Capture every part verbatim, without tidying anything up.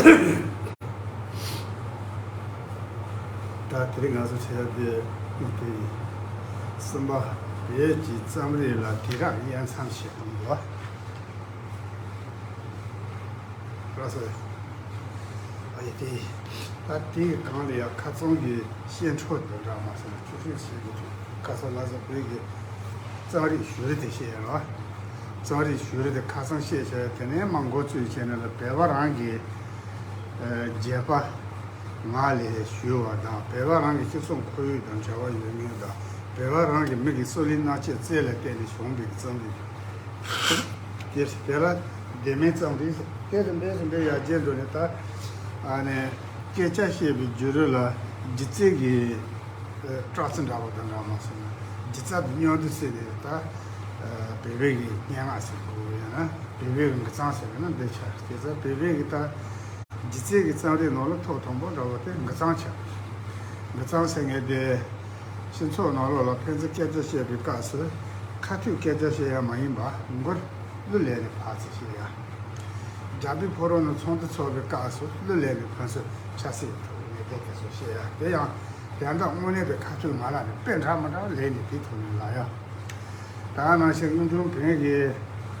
ད་དེ་རིང་ང་ཚོ་བྱས་ཏེ་དེ་གསུམ་པ་བོད་ཀྱི་རྩོམ་རིག་ལ་དུས་རབས་དབྱེ་མཚམས་ཤིག་གཏོང་དགོས། ར་སོ། ཨ་ཡེ་དེ། ད་དེའི་སྒང་ལ་ཡང་ཁ་རྩང་གི་བཤད་འཕྲོ་དེ་འདྲ་མ་ཟེར་ན་ཆུ་ཆུ་བཤད་ཀྱི་འདུག་ཁ་སང་ང་ཚོ་བོད་ཀྱི་རྩོམ་རིག་བཞུགས་རིས་དེ་བཤད་ཡོད་རེད་བ། རྩོམ་རིག་བཞུགས་རིས་དེ་ཁ་སང་བཤད་བྱས་དེ་ནས་མ་འགོ་བཙུགས་བྱས་ནས་ལ་བོད་པ་རང་གི་རྒྱལ་པ་ང་ལས་ཞུ་བ་དང་བོད་པ་རང་གི་སྤྱི་ཚོགས་ཁོར་ཡུག་དང་འབྲེལ་བ་ཡོད་མཁན་དང་བོད་པ་རང་གི་མི་གི་སྲོག་ལུས་གནང་ཆེད་རྩལ་ལ་བརྟེན་ནས་བྱུང་བའི་རྩོམ་རིག་དེ་དེ་ལ་བདེ་མིན་ཙམ་རེད། དེ་རིམ་པས་རིམ་པས་ཡར་རྒྱས་འགྲོ་ནས་ད་ཨ་ནི་སྐད་ཆ་བཤད་པའི་བརྒྱུད་རིམ་ལ་སྒྱུ་རྩལ་གྱི་སྲོག་རྩ་འདྲ་བ་དང་འདྲ་མ་སོང་ན་སྒྱུ་རྩལ་དུ་མཉམ་དུ་བསྲེས་ནས་ད་བོད་པའི་གི་སྙན་ངག་ཟེར་དགོས་ཡང་ན་བོད་པའི་གི་འགུལ་རྩོམ་ཟེར་བ་ན་འདི་ཆགས་སྐད་ཆ་བོད་པའི་གི་ད་སྒྱུ་རྩལ་གྱི་རྩོམ་རིག་ནང་ལ་ཐོག་དང་པོ་འདྲ་བ་དེ་འགུལ་རྩོམ་ཆགས། འགུལ་རྩོམ་ཟེར་མཁན་དེ། སྤྱི་ཚོགས་ནང་ལོགས་ལ་ཕན་ཚུན་སྐད་ཆ་བཤད་པའི་སྐབས་སུ་ཁ་ཐུག་སྐད་ཆ་བཤད་ཡ་མ་ཡིན་པ་མགུར་གླུ་ལེན་ནས་ཕར་ཚུར་བཤད་ཡ། རྒྱ་བོད་ཕོ་རོག་ནང་ཚོགས་འདུ་ཚོགས་པའི་སྐབས་སུ་གླུ་ལེན་ནས་ཕན་ཚུན་ཆབ་སྲིད་ཐོག་ངེས་གཏན་དེ་ཚོ་བཤད་ཡ་དེ་ཡང་དོན་དག་དངོས་གནས་དེ་ཁ་ཐུག་མ་ལབ་ནས་དཔེ་འདྲ་མི་འདྲ་ལེན་ནས་དེ་ཐོག་ནས་ལབ་ཡ། ད་ནང་བཞིན་གཡུང་དྲུང་བོན་གྱི་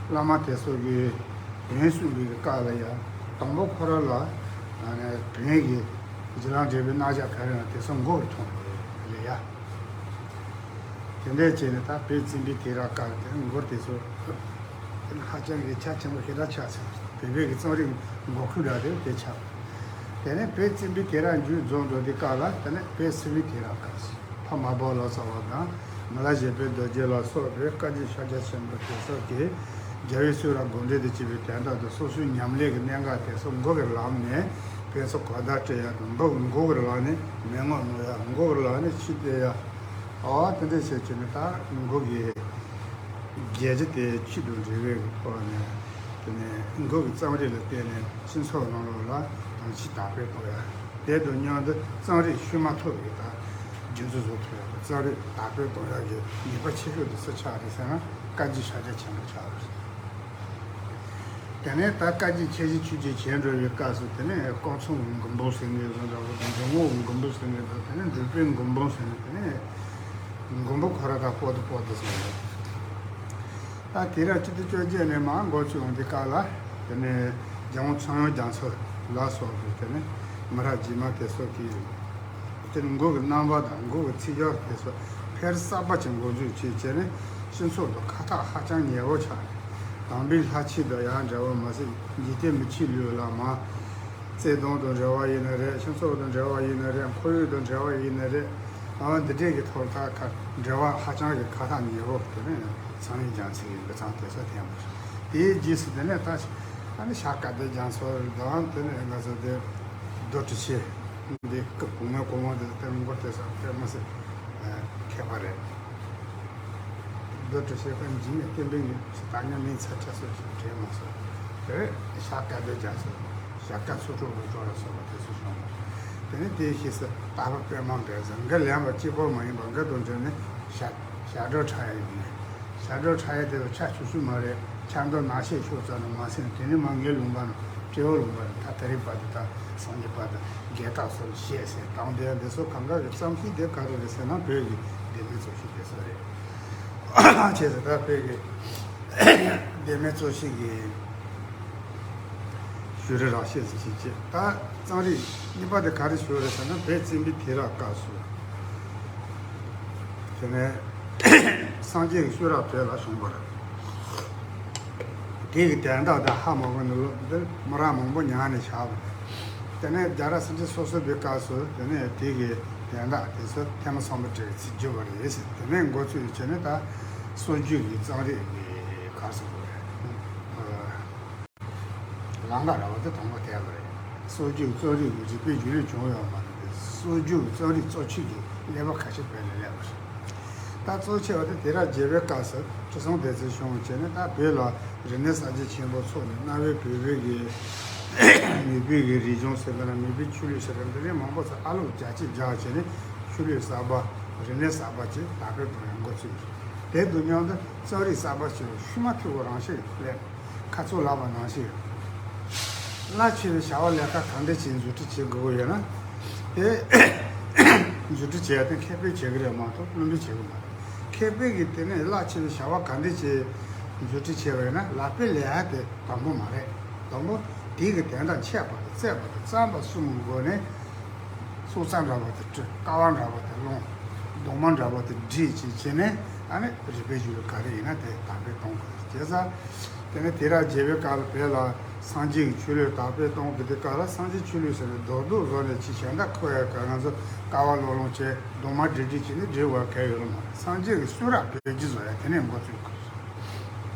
བླ་མ་དེ་ཚོ་གིས་བོན་གསུངས་པའི་སྐབས་ལ་ཡང་དང་པོ་ཁོ་རང་ལ་བོན་གྱི་རྗེ་ལམ་འབྲས་བུའི་རྣམ་གཞག་ག་རེ་ཡང་དེ་ཚོ་མགོ་བར་ཐོན་པ་རེད་ཡ། དེ་འདྲ་བྱས་ནས་ད་བོད་བཙན་པོའི་དུས་རབས་སྐབས་དེ་མགུར་དེ་ཚོ་ཧ་ཅང་གི་ཆ་ཆེན་པོ་ཞེ་དྲག་ཆགས་ཚར། བོད་པའི་གི་རྩོམ་རིག་མགོ་ཁུངས་འདྲ་དེ་དེ་ཆགས། དེ་ནས་བོད་བཙན་པོའི་དུས་རབས་མཇུག་རྫོགས་འགྲོ་དུས་སྐབས་ལ་དེ་ནས་བོད་སིལ་བུའི་དུས་རབས་སྐབས་སུ་ཕ་དམར་པོ་ལོ་ཙཱ་བ་དང་མི་ལ་བཞད་པའི་རྡོ་རྗེ་ལ་སོགས་པའི་བཀའ་བརྒྱུད་ཤཱཀྱ་ཆེན་པོ་དེ་སོགས་ཀྱིས་རྒྱལ་བའི་གསུང་རབ་དགོངས་འགྲེལ་དང་བཅས་པའི་དོན་དག་དང་སོ་སོའི་ཉམས་ལེན་གྱི་གནད་འགག་དེ་ཚོ་མགོ་གི་ལམ་ནས་ཕན་ཚུན་གོ་བརྡ་སྤྲད་ཡ་དང་མགོ་མགོ་གི་ལམ་ནས་མི་ངོ་གནོང་ཡ་མགོ་གི་ལམ་ནས་ཕྱི་བལྟས་ཡ། ཨོ་དེ་འདྲ་བྱས་བྱས་ནས་ད་མགོ་གི་རྒྱལ་རྒྱུ་དེ་ཆོས་དང་འབྲེལ་བའི་ཐོག་ནས་དེ་ནས་མགོ་གི་རྩོམ་རིག་ལ་བརྟེན་ནས་སྤྱི་ཚོགས་ནང་ལོགས་ལ་དོན་སྤྱི་དར་སྤེལ་གཏོང་ཡ། དེ་དང་མཉམ་དུ་རྩོམ་རིག་ཤུལ་མ་ཐུག་གི་ད་རྒྱུན་འཛིན་བཟོ་ཐུབ་ཡ་དང་རྩོམ་རིག་དར་སྤེལ་གཏོང་ཡ་གི་ནུས་པ་ཆེ་ཤོས་དེ་སུ་ཆགས་རེད་ཟེར་ན་བཀའ་བརྒྱུད་ཤཱཀྱ་ཆེན་པོ་ཆགས་རེད། དེ་ནས་ད་བཀའ་བརྒྱུད་ཆོས་བཞི་ཆོས་བརྒྱད་བྱས་འགྲོ་བའི་སྐབས་སུ་དེ་ནས་ཀོང་ཚང་མགོན་པོ་ཟེར་མཁན་བཟོ་འདྲ་བོ་དང་འཇམ་མགོན་མགོན་པོ་ཟེར་མཁན་དང་དེ་ནས་འབྲུག་པའི་མགོན་པོ་ཟེར་མཁན་དེ་ནས་མགོན་པོ་ཁོ་ར་ད་པོ་ཏི་པོ་ཏི་ཟེར་མཁན། ད་དུས་རབས་ཆིག་སྟོང་བཅོ་བརྒྱད་ནས་མར་འགོ་བཙུགས་ཡོང་དུས་སྐབས་ལ་དེ་ནས་རྒྱལ་དབང་ཚངས་དབྱངས་རྒྱ་མཚོ་ལ་སོགས་པའི་དེ་ནས་མི་རབས་རྗེས་མ་དེ་ཚོ་གིས། དེ་ནི་མགོ་གི་རྣམ་པ་དང་མགོ་གི་ཚིག་སྦྱོར་དེ་ཚོ་འཕེལ་གསར་པ་ཅན་འགོ་འཛུགས་བྱས་བྱས་ནས་སྤྱི་ཚོགས་དང་ཁ་ཐག་ཧ་ཅང་ཉེ་བོ་ཆགས། དམ་པའི་ལྷ་ཆོས་དང་ཡང་འབྲེལ་བ་མ་ཟད་འཇིག་རྟེན་མི་ཆོས་ལུགས་ལ་མ། བརྩེ་དུང་དང་འབྲེལ་བ་ཡིན་ན་རེད། སྤྱི་ཚོགས་དང་འབྲེལ་བ་ཡིན་ན་རེད། ཁོར་ཡུག་དང་འབྲེལ་བ་ཡིན་ན་རེད། ཨ་འདི་འདྲས་ཀྱི་ཐོག་ལ་ཁ་འབྲེལ་བ་ཧ་ཅང་གི་ཁ་ཐག་ཉེ་བོ་དེ་ནས་ཚངས་དབྱངས་རྒྱ་མཚོ་གི་འབུ་ཚང་དེ་ཚོ་འཐེན་པ་རེད། དེའི་རྗེས་སུ་དེ་ནས་ད་ཨ་ནི་ཤར་དཀར་སྡེ་རྒྱ་མཚོ་དང་དེ་ནས་ང་ཚོ་དེ་རྡོ་གྲུ་ཆེ། འདི་སྐུ་བུ་མོའི་སྐུ་ངོ་འདི་ལྟར་མགོ་དེ་ས་དེ་མི་སྲིད་མཁས་པ་རེད། རྡོ་གྲུ་ཆེ་ཁོ་འཇིགས་མེད་བསྟན་པའི་ངོས་སུ་ད་ཉམས་མིང་ཚ་ཆ་སོ་ཞིག་དྲན་མ་སོང་། དེ་ཤར་དཀར་སྡེ་རྒྱ་མཚོ་ཞྭ་དཀར་ཚོ་གྲོགས་རུ་གྲོགས་ལ་སོགས་པ་དེ་ཚོ་བྱུང་བ། དེ་ནས་དེའི་ཕྱིས་སུ་སྟག་ལྷ་པད་མ་འབེབས་ཟེར་འགའ་ལེན་པ་གཅིག་པོ་མ་ཡིན་པར་འགའ་དང་འབྲེལ་ནས་ཞྭ་ཞྭ་སྒྲོ་འཁྲབ་ཡ་ཡིན་ནས། ཞྭ་སྒྲོ་འཁྲབ་ཡ་དེ་ལ་ཆ་ཆུ་ཆུ་མ་རེད། ཆར་མདོག་ནག་ཤས་ཤོར་ཙམ་ལ་མ་ཟིན། དེ་ནས་མ་ངའི་ལུང་པ་ན་སྤྲེའུ་ལུང་པ་ན་ད་ད་རེས་བར་དུ་ད་སངས་རྒྱས་བར་དུ་རྒྱལ་རྟགས་སོགས་བཤད་ཟེར་དང་དེ་འདི་ཚོ་གང་ག་གི་བརྩམས་ཤིང་དེ་ག་རེ་རེད་ཟེར་ན་བོད་ཀྱི་བདེན་མེད་རྩོད་གཞི་དེ་ཚོ་རེད། བྱས་ཙང་ད་བོད་ཀྱི་བདེན་མེད་རྩོད་གཞི་གི་ཞུ་རེ་རག་ཤེས་སུ་ཞིག་བྱེད། ད་རྩོམ་རིག་གཉིས་པ་དེ་ག་རེ་ཞུ་རེད་ཟེར་ན་བོད་བཙན་པོའི་དུས་རབས་སྐབས་སུ། དེ་ནས་སངས་རྒྱས་ཀྱི་ཤུ་རག་བོད་ལ་བྱུང་བ་རེད། དེ་གི་དོན་དག་དེ་ཧ་མ་གོ་ནས་ལོ་འདིར་མི་རབས་མང་པོ་ཉར་ནས་བཞག་པ་རེད། དེ་ནས་རྒྱལ་རབས་སུམ་ཅུ་སོ་གསུམ་པའི་སྐབས་སུ་དེ་ནས་དེ་གི་དོན་དག་དེ་ཚོ་ཐེངས་མ་གསུམ་པ་བྲིས་ཚིག་བསྒྱུར་བ་རེད་ཟེར། དེ་ནས་འགོ་ཚུགས་བྱས་ནས་ད་སྲོལ་རྒྱུན་གྱི་རྩོམ་རིག་གི་ག་རེ་ཟེར་དགོས་རེད། ལམ་ཁ་ར་བ་དེ་དང་པོ་དེ་རེད། སྲོལ་རྒྱུན་རྩོམ་རིག་གི་རིག་པའི་བརྒྱུད་རིམ་བྱུང་ཡོད་མ་རེད་དེ། སྲོལ་རྒྱུན་རྩོམ་རིག་གཙོ་ཆེ་གི་ཀླད་པ་ཁ་ཤས་བོད་ལ་སླེབས་པ་རེད། ད་གཙོ་ཆེ་བ་དེ་དུས་རབས་བརྒྱད་པའི་སྐབས་སུ་ཁྲི་སྲོང་ལྡེ་བཙན་བྱུང་བྱས་ནས་ད་བོད་ལ་རིག་གནས་གསར་བརྗེ་ཆེན་པོ་ཚོགས་ནས་གནའ་བོའི་བོད་པའི་གི་མེས་པོའི་གི་རིག་གཞུང་ཟེར་གི་ན་མེས་པོའི་ཆོས་ལུགས་ཟེར་གི་ན་འདི་རིགས་མང་པོ་ཚོ་ཨ་ལོག་རྒྱ་སྐྱེད་རྒྱག་བྱས་ནས་ཆོས་ལུགས་གསར་པ་རིག་གནས་གསར་པ་ཅིག་དར་སྤེལ་གཏོང་ཡ་འགོ་ཚུགས། དེ་དང་མཉམ་དུ་རྩོམ་རིག་གསར་པ་ཞིག་ལ་ཤུལ་མ་ཐུག་པ་རང་བཞིན་སླེབས། ཁ་ཚུར་ལབ་པ་ནང་བཞིན། རླབས་ཆེ་བའི་བྱ་བ་ལས་ཀ་ག་འདྲ་ཅིག་མཛུབ་ཁྲིད་བྱེད་དགོས་ཀྱི་ཡོད་ན། དེ་མཛུབ་ཁྲིད་བྱེད་ཡ་དེ་མཁས་པས་བྱེད་ཀྱི་རེད་མ་གཏོགས་བླུན་པོས་བྱེད་ཀྱི་མ་རེད། མཁས་པས་ཀྱིས་དེ་ནས་རླབས་ཆེ་བའི་བྱ་བ་ག་འདྲ་ཅིག་མཛུབ་ཁྲིད་བྱས་པ་ཡིན་ན། ལག་པའི་ལས་ཀ་དེ་དང་པོ་མ་རེད། དང་པོ་དེ་གི་དོན་དག་འཆད་པ་དང་རྩོད་པ་དང་བརྩམས་པ་གསུམ་གྱི་སྒོ་ནས། སྲོག་རྩ་འདྲ་བ་དེ་བཀྲུ། ཀ་བ་འདྲ་བ་དེ་སློང་། གདུང་མ་འདྲ་བ་དེ་སྦྲུས་བྱས་བྱས་ནས། ཨ་ནི་རིག་པའི་གཞུང་ལུགས་ག་རེ་ཡིན་ན་དེ་དར་སྤེལ་གཏོང་དགོས། བྱས་ཙང་དེ་ནས་དུས་རབས་བརྒྱད་པའི་སྐབས་ལ་བོད་ལ་སངས་རྒྱས་ཀྱི་ཆོས་ལུགས་དར་སྤེལ་གཏོང་དགོས་དུས་སྐབས་ལ། སངས་རྒྱས་ཆོས་ལུགས་ཟེར་ནས་རྡོག་རྡོག་བཟོ་ནས་ཅིག་གཞན་དག་འཁུར་ཡ་ག་ང་ཚོ་ཀ་བ་སློང་སློང་བྱས། གདུང་མ་སྦྲུས་སྦྲུས་བྱས་ནས་སྦྲུས་བ་གལ་ཡོད་ལ་མ་རེད། སངས་རྒྱས་ཀྱི་གསུང་རབ་བོད་བསྒྱུར་བཟོ་ཡ་དེ་ནས་འགོ་བཙུགས་དགོས།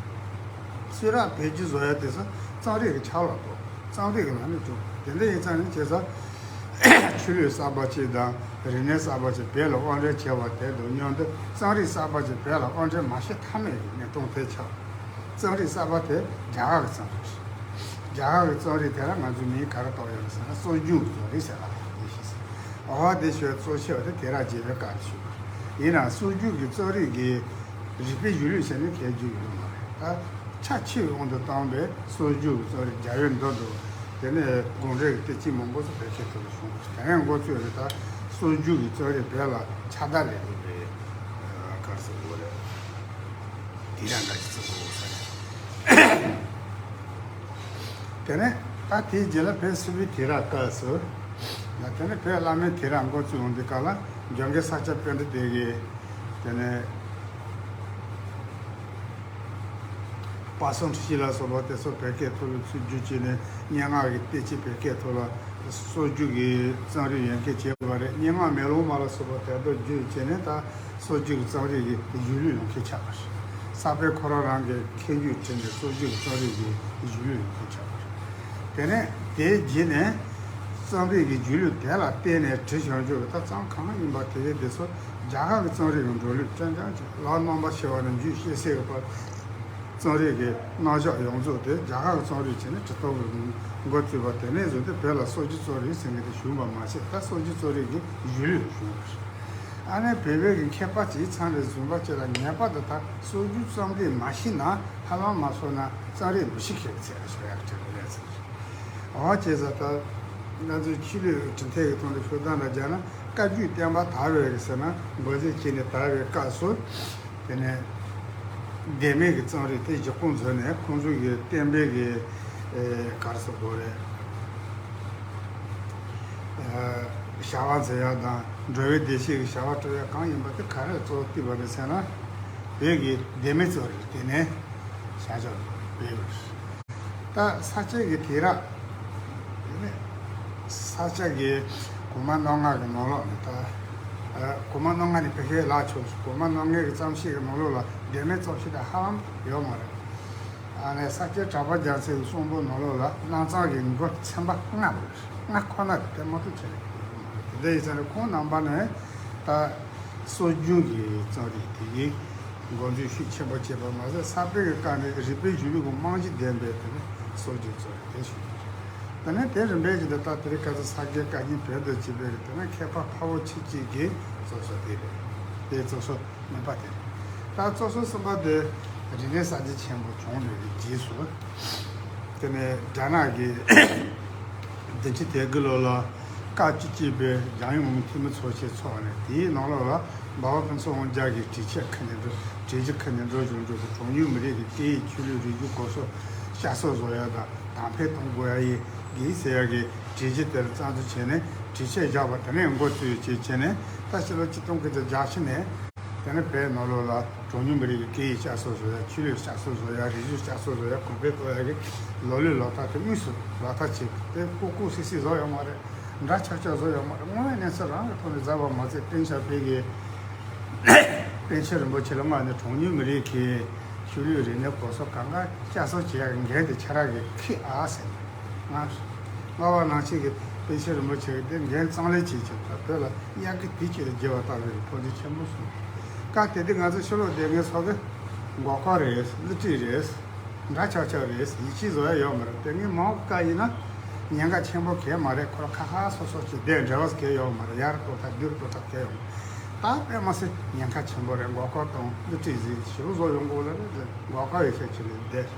གསུང་རབ་བོད་བསྒྱུར་བཟོ་ཡ་དེ་ཚོ་རྩོམ་རིག་གི་ཆ་ལ་གཏོགས། རྩོམ་རིག་གི་ལམ་ནས་བསྒྱུར། དེ་འདྲ་ཡིན་ཙང་ནི་བྱས་ཙང་། ཆོས་ལུགས་གསར་པ་ཅིག་དང་རིག་གནས་གསར་པ་ཅིག་བོད་ལ་དབོར་འདྲེན་བྱས་པ་དེ་དང་མཉམ་དུ། རྩོམ་རིག་གསར་པ་ཅིག་བོད་ལ་དབོར་འདྲེན་མ་བྱེད་ཐབས་མེད་ཀྱི་གནས་སྟངས་དེ་ཆགས། རྩོམ་རིག་གསར་པ་དེ་རྒྱ་གར་གྱི་རྩོམ་རིག་རེད། རྒྱ་གར་གྱི་རྩོམ་རིག་དེ་ལ་ང་ཚོས་མིང་ག་རེ་བཏགས་ཡོད་རེད་ཟེར་ན། སྲོལ་རྒྱུན་གྱི་རྩོམ་རིག་ཟེར་བ་རེད། འོ་དེ་ཤོད་གཙོ་ཆེ་བ་དེ་དུས་རབས་བརྒྱད་པའི་སྐབས་ལ་བྱུང་བ་རེད། ཡིན་ནའང་སྲོལ་རྒྱུན་གྱི་རྩོམ་རིག་གི་རིག་པའི་གཞུང་ལུགས་ཟེར་ནས་འཁྱེར་རྒྱུ་ཡོད་མ་རེད། ད་ཆ་ཆེ་བའི་དབང་དུ་བཏང་བའི་སྲོལ་རྒྱུན་གྱི་རྩོམ་རིག་རྒྱ་བོད་མདོ་དང་། དེ་ནས་དགོངས་འགྲེལ་གྱི་བསྟན་བཅོས་མང་པོ་ཞིག་བོད་སྐད་ཐོག་ལ་བྱུང་བ་རེད། དེ་ཡང་འགོ་བཙུགས་ནས་ད་སྲོལ་རྒྱུན་གྱི་རྩོམ་རིག་བོད་ལ་ཁྱབ་བརྡལ་ལས་ཐུབ་པའི་གར་སོང་བ་རེད། དེ་ཡང་འདྲ་ཞིག་བརྩི་དགོས་ས་རེད། དེ་ནས་ད་དེའི་རྗེས་ལ་བོད་སིལ་བུའི་དུས་རབས་སྐབས་སུ། དེ་ནས་བོད་བླ་མའི་དུས་རབས་འགོ་བཙུགས་ཡོང་དུས་སྐབས་ལ། འཇམ་མགོན་ས་སྐྱ་པཎྜི་ཏ་གིས། དེ་ནས་དཔག་བསམ་འཁྲི་ཤིང་ལ་སོགས་པ་དེ་ཚོ་བོད་སྐད་ཐོག་ལ་ཚུར་བསྒྱུར་བྱས་ནས། སྙན་ངག་གི་བསྟན་བཅོས་བོད་སྐད་ཐོག་ལ་སྲོལ་རྒྱུན་གྱི་རྩོམ་རིག་ཡོད་མཁན་བྱས་པ་རེད། སྙན་ངག་མེ་ལོང་མ་ལ་སོགས་པ་དེ་དག་བསྒྱུར་བྱས་ནས། ད་སྲོལ་རྒྱུན་གྱི་རྩོམ་རིག་གི་གཞུང་ལུགས་ཡོང་མཁན་ཆགས་པ་རེད། གསར་པས་ཁོ་རང་རང་གི་མཁས་རྒྱུད་བྲིས་ནས་སྲོལ་རྒྱུན་གྱི་རྩོམ་རིག་གི་གཞུང་ལུགས་ཡོང་མཁན་ཆགས་པ་རེད། དེ་ནས་དེའི་རྗེས་ནས་རྩོམ་རིག་གི་གཞུང་ལུགས་དེ་ལ་བརྟེན་ནས་བྲིས་བྱུང་ཆོག་གི། ད་རྩོམ་གང་ཡིན་པ་དེ་གའི་དེ་ཚོ་རྒྱ་གར་གྱི་རྩོམ་རིག་གི་འགྲོ་ལུགས་རྐྱང་རྐྱང་ཅིག་ལ། རྣམ་པར་ཕྱེ་བ་ནས་འཇུག་ཤེས་གསལ་གྱི་བར། རྩོམ་རིག་གི་རྣམ་གཞག་ཡོངས་རྫོགས་དེ་རྒྱ་གར་གྱི་རྩོམ་རིག་བྱས་ནས་བྲིས་ཐོག་གི་འགོ་བཙུགས་པ། དེ་ནས་བཟུང་སྟེ་བོད་ལ་སྲོལ་རྒྱུན་རྩོམ་རིག་ཟེར་མཁན་དེ་བྱུང་བ་མ་ཟད། ད་སྲོལ་རྒྱུན་རྩོམ་རིག་གི་གཞུང་ལུགས་བྱུང་བ་རེད། ཨ་ནི་བོད་པའི་གི་མཁས་པ་ཅིག་ཚང་རེ་བཟུང་བ་ཅིག་ལ་ངེས་པར་དུ་ད་སྲོལ་རྒྱུན་རྩོམ་རིག་མ་ཤེས་ན། ཧ་ལམ་མ་སོང་ན་རྩོམ་རིག་མི་ཤེས་མཁན་གྱི་ཚད་ལ་སོང་ཡག་གི་གྲས་རེད་ཟེར། འོ་བྱས་ཙང་ད་ང་ཚོའི་ཆོས་ལུགས་འབྲི་མཐའི་གི་ཐོག་ནས་ཤོད་སྟངས་ལ་སྦྱར་ན། བཀའ་བརྒྱུད་བསྟན་པ་དར་བའི་གི་ཟེར་ན། འབད་བརྩོན་བྱས་ནས་དར་བའི་སྐབས་སུ། དེ་ནས་ལྡེ་མིག་གི་རྩོམ་རིག་དེ་གཞི་ཁུངས་བཟུང་ནས། ཁོང་ཚོ་གི་བསྟན་པའི་གི་ཨེ་ག་རེ་ཟེར་དགོས་རེད། ཨ་བྱ་བ་མཛད་ཡག་དང་། འགྲོ་བའི་བདེ་སྐྱིད་ཀྱི་བྱ་བ་སྒྲུབ་ཡག་གང་ཡིན་པ་དེ་ག་རེ་གཙོ་བོ་བཏིང་བ་རེད་ཟེར་ན། བོད་ཀྱི་ལྡེ་མིག་རྩོམ་རིག་དེ་ནས་བྱ་བཞག་སྤེལ་བ་རེད། ད་ས་སྐྱ་གི་དུས་རབས། དེ་ནས་ས་སྐྱ་གི་གོང་མ་རྣམ་ལྔ་གི་ནང་ལོགས་ནས། ད་ཨ་གོང་མ་རྣམ་ལྔ་ནི་ཕལ་ཆེར་ལ་ཆོག་གོང་མ་རྣམ་ལྔའི་གི་རྩོམ་གཤིས་ཀྱི་ནང་ལོགས་ལ་ལྡེ་མིག་རྩོམ་གཤིས་དེ་ཧ་ལམ་ཡོད་མ་རེད། ཨ་ནི་ས་སྐྱ་གྲགས་པ་རྒྱལ་མཚན་གྱི་གསུང་འབུམ་ནང་ལོགས་ལ་རྣམ་གྲངས་ཀྱི་མགོ་ཚན་པ་ལྔ་ཡོད་རེད། ལྔ་ཁོ་ན་དེ་མ་གཏོགས་ཆེ་རེད། དེ་འདྲ་ཡིན་ཙང་ནི་ཁོང་རྣམ་པ་ནས་ད་སྲོལ་རྒྱུན་གྱི་རྩོམ་རིག་དེ་གའི་འགོ་འཛུགས་ཤུགས་ཆེན་པོ་བྱས་པ་མ་ཟད། གསར་སྤེལ་གྱི་སྐབས་ནས་རིག་པའི་གཞུང་ལུགས་ཀྱི་རྨང་གཞི་ལྡན་པའི་དེ་ནི་སྲོལ་རྒྱུན་རྩོམ་རིག་དེ་ཞུ། དེ་ནས་དེ་རིམ་པས་ཀྱི་ད་ལྟ་དེ་རིང་ཁ་སང་ས་སྐྱའི་བཀའ་རྙིང་བོད་དུ་བྱས་པའི་རིགས་དེ་ནི་མཁས་པ་འཕགས་པོ་ཆེ་གཅིག་གིས་རྩོམ་སྲོལ་དེ་རེད། དེའི་རྩོམ་སྲོལ་གཉིས་པ་དེ་རེད། ད་རྩོམ་སྲོལ་གསུམ་པ་དེ་རིག་གནས་གསར་བརྗེ་ཆེན་པོ་བྱུང་བའི་རྗེས་སུ། དེ་ནས་རྒྱ་ནག་གི་བདུན་ཅུ་དོན་དགུ་ལོ་ལ་བཀའ་བཅུ་གཅིག་པའི་འཇམ་དབྱངས་འོས་མི་འཐུས་མི་ཚོགས་ཆེན་ཚོགས་ནས། དེའི་ནང་ལོགས་ལ་འབའ་བ་ཕུན་ཚོགས་དབང་རྒྱལ་གྱིས་གྲོས་ཆོད་ཁ་ནས་འགྲོ། གྲོས་གཞི་ཁ་ནས་འགྲོ་བཞིན་འགྲོ་དུས། གྲངས་ཉུང་མི་རིགས་ཀྱི་སྐད་ཡིག་ཆོས་ལུགས་རིག་གཞུང་གོམས་སྲོལ་བསྐྱར་གསོ་བཟོ་ཡ་དང་དར་སྤེལ་གཏོང་དགོས་ཡ་ཡིན་གྱི་ཟེར་ཡ་གི་གྲོས་གཞི་དེར་རྩ་འཛུགས་བྱས་ནས། གྲོས་ཆོད་བཞག་པ་དེ་ནས་འགོ་བཙུགས་བྱས་བྱས་ནས། ད་ཕྱི་ལོ་ཆིག་སྟོང་དགུ་བརྒྱ་བརྒྱད་ཅུ་ནས། དེ་ནས་བོད་ནང་ལོགས་ལ་གྲངས་ཉུང་མི་རིགས་ཀྱི་སྐད་ཡིག་བསྐྱར་གསོ་བཟོ་ཡ། ཆོས་ལུགས་བསྐྱར་གསོ་བཟོ་ཡ། རིག་གཞུང་བསྐྱར་གསོ་བཟོ་ཡ། གོང་འཕེལ་གཏོང་ཡ་གི་ལམ་ལུགས་ལག་བསྟར་དེ་དངོས་སུ་ལག་བསྟར་བྱས། དེ་ལྐུགས་ལྐུགས་སིལ་སིལ་བཟོ་ཡོད་མ་རེད། འདྲ་ཆགས་ཆགས་བཟོ་ཡོད་མ་རེད། དངོས་གནས་གནས་ཚུལ་རང་གི་ཐོག་ནས་མཛད་པ་མ་ཟད། པཎ་ཆེན་བོད་ཀྱི་པཎ་ཆེན་རིན་པོ་ཆེ་ལ་མངགས་ནས་གྲངས་ཉུང་མི་རིགས་ཀྱི་ཆོས་ལུགས་རིག་གནས་གོམས་སྲོལ་གང་ག་བསྐྱར་གསོ་བྱེད་ཡག་གི་འགན་དེ་ཁྱེད་རང་གིས་འཁྱེར་ཨ་ཟེར་ནས། ང་། ལྔ་པ་ནང་བཞིན་གྱི་པཎ་ཆེན་རིན་པོ་ཆེ་གིས་དེ་འགན་གཙང་ལེན་བྱེད་ཆེད་དུ་བོད་ལ་དབྱར་ཁའི་དུས་གཅིག་ལ་བརྗེ་བ་བཏང་བའི་ཕན་ཐོགས་ཆེན་པོ་སོང་། སྐབས་དེ་དུས་ང་ཚོ་ཕྱི་ལོགས་སྡོད་མཁན་ཚོ་གིས་མགོ་སྐོར་རེད། བསླུ་བྲིད་རེད། འདྲ་ཆགས་ཆགས་རེད། ཡིད་ཆེས་བཟོ་ཡ་ཡོད་མ་རེད། དེ་སྔའི་མ་འོངས་ཀ་ཡིན་ན་ཉེན་ཁ་ཆེན་པོ་གང་ཡང་མ་རེད། ཁོ་རང་ཁ་ཁ་སོ་སོ་ཅིག་བསྡད། འབྲེལ་བ་གང་ཡང་ཡོད་མ་རེད། ཡར་གཏོར་ཐབས་བསྡུར་གཏོར་ཐབས་གང་ཡང་ཡོད་མ་རེད། ད་དཔེ་མ་སྲིད་ཉེན་ཁ་ཆེན་པོ་རེད། མགོ་སྐོར་དང་བསླུ་བྲིད་ཟིན་ཞེ་པོ་བཟོ་ཡོང་གི་ཡོད་ལ་རེད། མགོ་སྐོར་ཡོད་ཤས་ཆེ་ནས་བསྡད།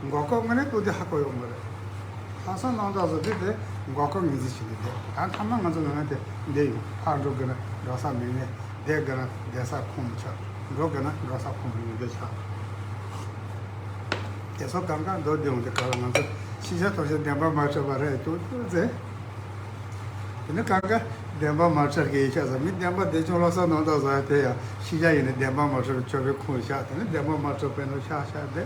མགོ་སྐོར་དངོས་གནས་གཏོང་དུས་ཧ་གོ་ཡོད་མ་རེད། ཧ་ ལྷག་བསམ་རྣམ་དག་བཟོ་དུས་དེ་མགོ་སྐོར་ངོས་འཛིན་བྱེད་ཀྱི་འདུག་ད་མཐའ་མ་ང་ཚོ་ནང་ན་དེ་འདི་ཡོང་ཕར་འགྲོ་དགོས་ན་འགྲོ་ས་མེད་ནས་བསྡད་དགོས་ན་བསྡད་ས་ཁོམ་མི་ཆགས། འགྲོ་དགོས་ན་འགྲོ་ས་ཁོམ་མི་འདུག་ཆགས། དེ་ཚོ་གང་ག་མདོར་བསྡུས་ཡོང་དུས་ག་ལ་ང་ཚོ་ཤེས་བྱ་ཐོག་ཆེན་བདེན་པ་མ་འཁྲུལ་བ་རེད་ཏུ་ཏུ་ཟེར། དེ་ནི་གང་ག་བདེན་པ་མ་འཁྲུལ་གི་ཡིན་ཤག་ཟེར། མི་བདེན་པ་བདེན་བྱུང་ལྷག་བསམ་རྣམ་དག་བཟོ་ཡ་དེ་ཡང་ཤེས་བྱ་ཡིན་ནི་བདེན་པ་མ་འཁྲུལ་ཆོས་པའི་ཁུངས་ཤག་དེ་ནི་བདེན་པ་མ་འཁྲུལ་པའི་ནང་ཤག་ཤག་དེ་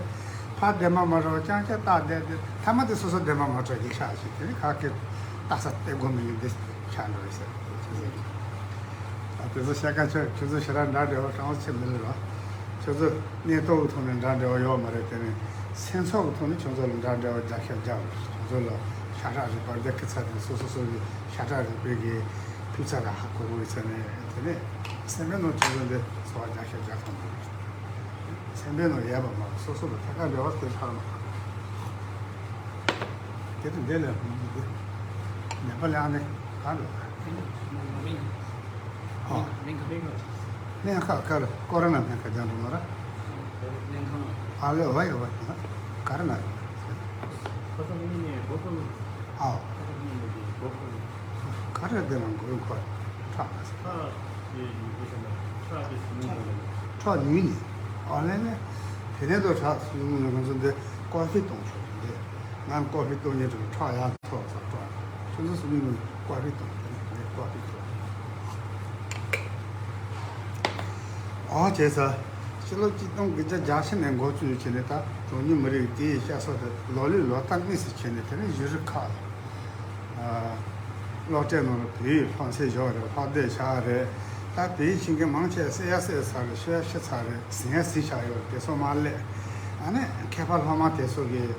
ཕར་བདེན་པ་མ་འཁྲུལ་བ་རྐྱང་རྐྱང་བཏགས་བསྡད་དེ་མཐའ་མ་དེ་སོ་སོ་བདེན་པ་མ་འཁྲུལ་གི་ཤག་ཞིག་དེ་ནི་ག་གི་ལྟ་ས་སྟེ་སྒོ་མི་ཡིན་དེ་ཆགས་འགྲོ་ཡི་ཟེར། ཨ། དེ་ཚོ་བཤད་ཁ་ཆོད། ཁྱོད་ཚོ་ཞེ་དྲག་འདྲ་འདྲ་བོ་དྲང་བོ་ཆེ་མི་ལ་རོ། ཁྱོད་ཚོ་གནས་སྟངས་ཀྱི་ཐོག་ནས་འདྲ་འདྲ་བོ་ཡོད་མ་རེད། དེ་ནས་སེམས་ཚོར་གྱི་ཐོག་ནས་ཁྱོད་ཚོ་ལ་འདྲ་འདྲ་བོ་རྒྱབ་སྐྱོར་རྒྱག་རེད། ཁྱོད་ཚོ་ལ་ཤ་ཁྲག་རིག་པ་རྒྱ་ཁྱི་ཚ་དེ་སོ་སོ་སོ་གི་ཤ་ཁྲག་རིག་པའི་གི་སྤུས་ཚད་ལ་ཧ་གོ་དགོས་ཡོད་ས་ནས། དེ་ནས་སེམས་པའི་ནང་ཁྱོད་ཚོ་འདི་ཚོར་བ་རྒྱབ་སྐྱོར་རྒྱག་ཐུབ་མ་རེད། སེམས་པའི་ནང་ཡོད་པ་མ་གཏོགས་སོ་སོ་ལ་ཐད་ཀར་འབྲེལ་བ་དེ་ཧྲ་མ་རེད། དེ་དུས་འདི་ལས་མི་འདུག་ནད་པ་ལ་ཨ་ནི་ག་འགྲོ། ཨ། སྨན་ཁབ་སྨན་ཁབ་ཀར་ཀོ་རོ་ན་སྨན་ཁབ་རྒྱག་འགྲོ་མ་ར། སྨན་ཁང་ཨ་ལེ་བ་ཡོད་བ་ཡིན་ན་ག་རེ་ན་རེད། ཁ་སང་ཉིན་ནས་སྒོ་ཁོལ། ཨའོ། ཁ་སང་ཉིན་ནས་སྒོ་ཁོལ། ག་རེ་དེ་ལ་མགོའི་འཁོར་ཁྲག་ལ་ཟེར། ཁྲག་དེ་ཡིན་དགོས་ཤེས་ན་ཁྲག་དེ་ཟུག་ནས། ཁྲག་ཉུལ་ནས། ཨོ་ལེ་ལེ། དེ་ནས་ད་ཁྲག་ཟུག་ནས་ང་ཚོ་འདི་ཀོ་ཧྥི་བཏུང་ཆོག་གི་འདི། ང་ཀོ་ཧྥི་བཏུང་ཉིན་དུ་ཁྲག་ཡར་མཐོ་ས་སྤྲོ། ཁྱོད་ཚོ་སུ་མིན་ནས་ཀོ་ཧྥི་བཏུང་དེ་ནས་ཀོ་ཧྥི་བཏུང་། ཨོ་བྱས་ས། ཕྱི་ལོ་གཅིག་སྟོང་དགུ་བརྒྱ་གྱ་བཞི་ནས་འགོ་བཙུགས་བྱས་ནས་ད་གྲངས་ཉུང་མི་རིགས་དེ་ཡི་བཤད་སྲོལ་དེ་ལོ་ལོའི་ལོ་ལྟར་དངོས་སུ་བྱས་ནས། དེ་ནས་གཞི་རིམ་ཁག་ལ། ཨ། སློབ་གྲྭའི་ནང་ལ་བོད་ཡིག་སློབ་ཚན་བཞག་རེད། སློབ་དེབ་བཞག་རེད། ད་བོད་ཡིག་ཤེས་མཁན་མང་ཆེ་བ་བསད་ཡ་བསད་ཚར་རེད། ཤི་ཡ་ཤི་ཚར་རེད། ཟིན་ཡ་ཟིན་བཞག་ཡོད་རེད། དེ་ཚོ་མར་སླེབས། ཨ་ནི་མཁས་པ་སློབ་མ་དེ་ཚོ་གིས་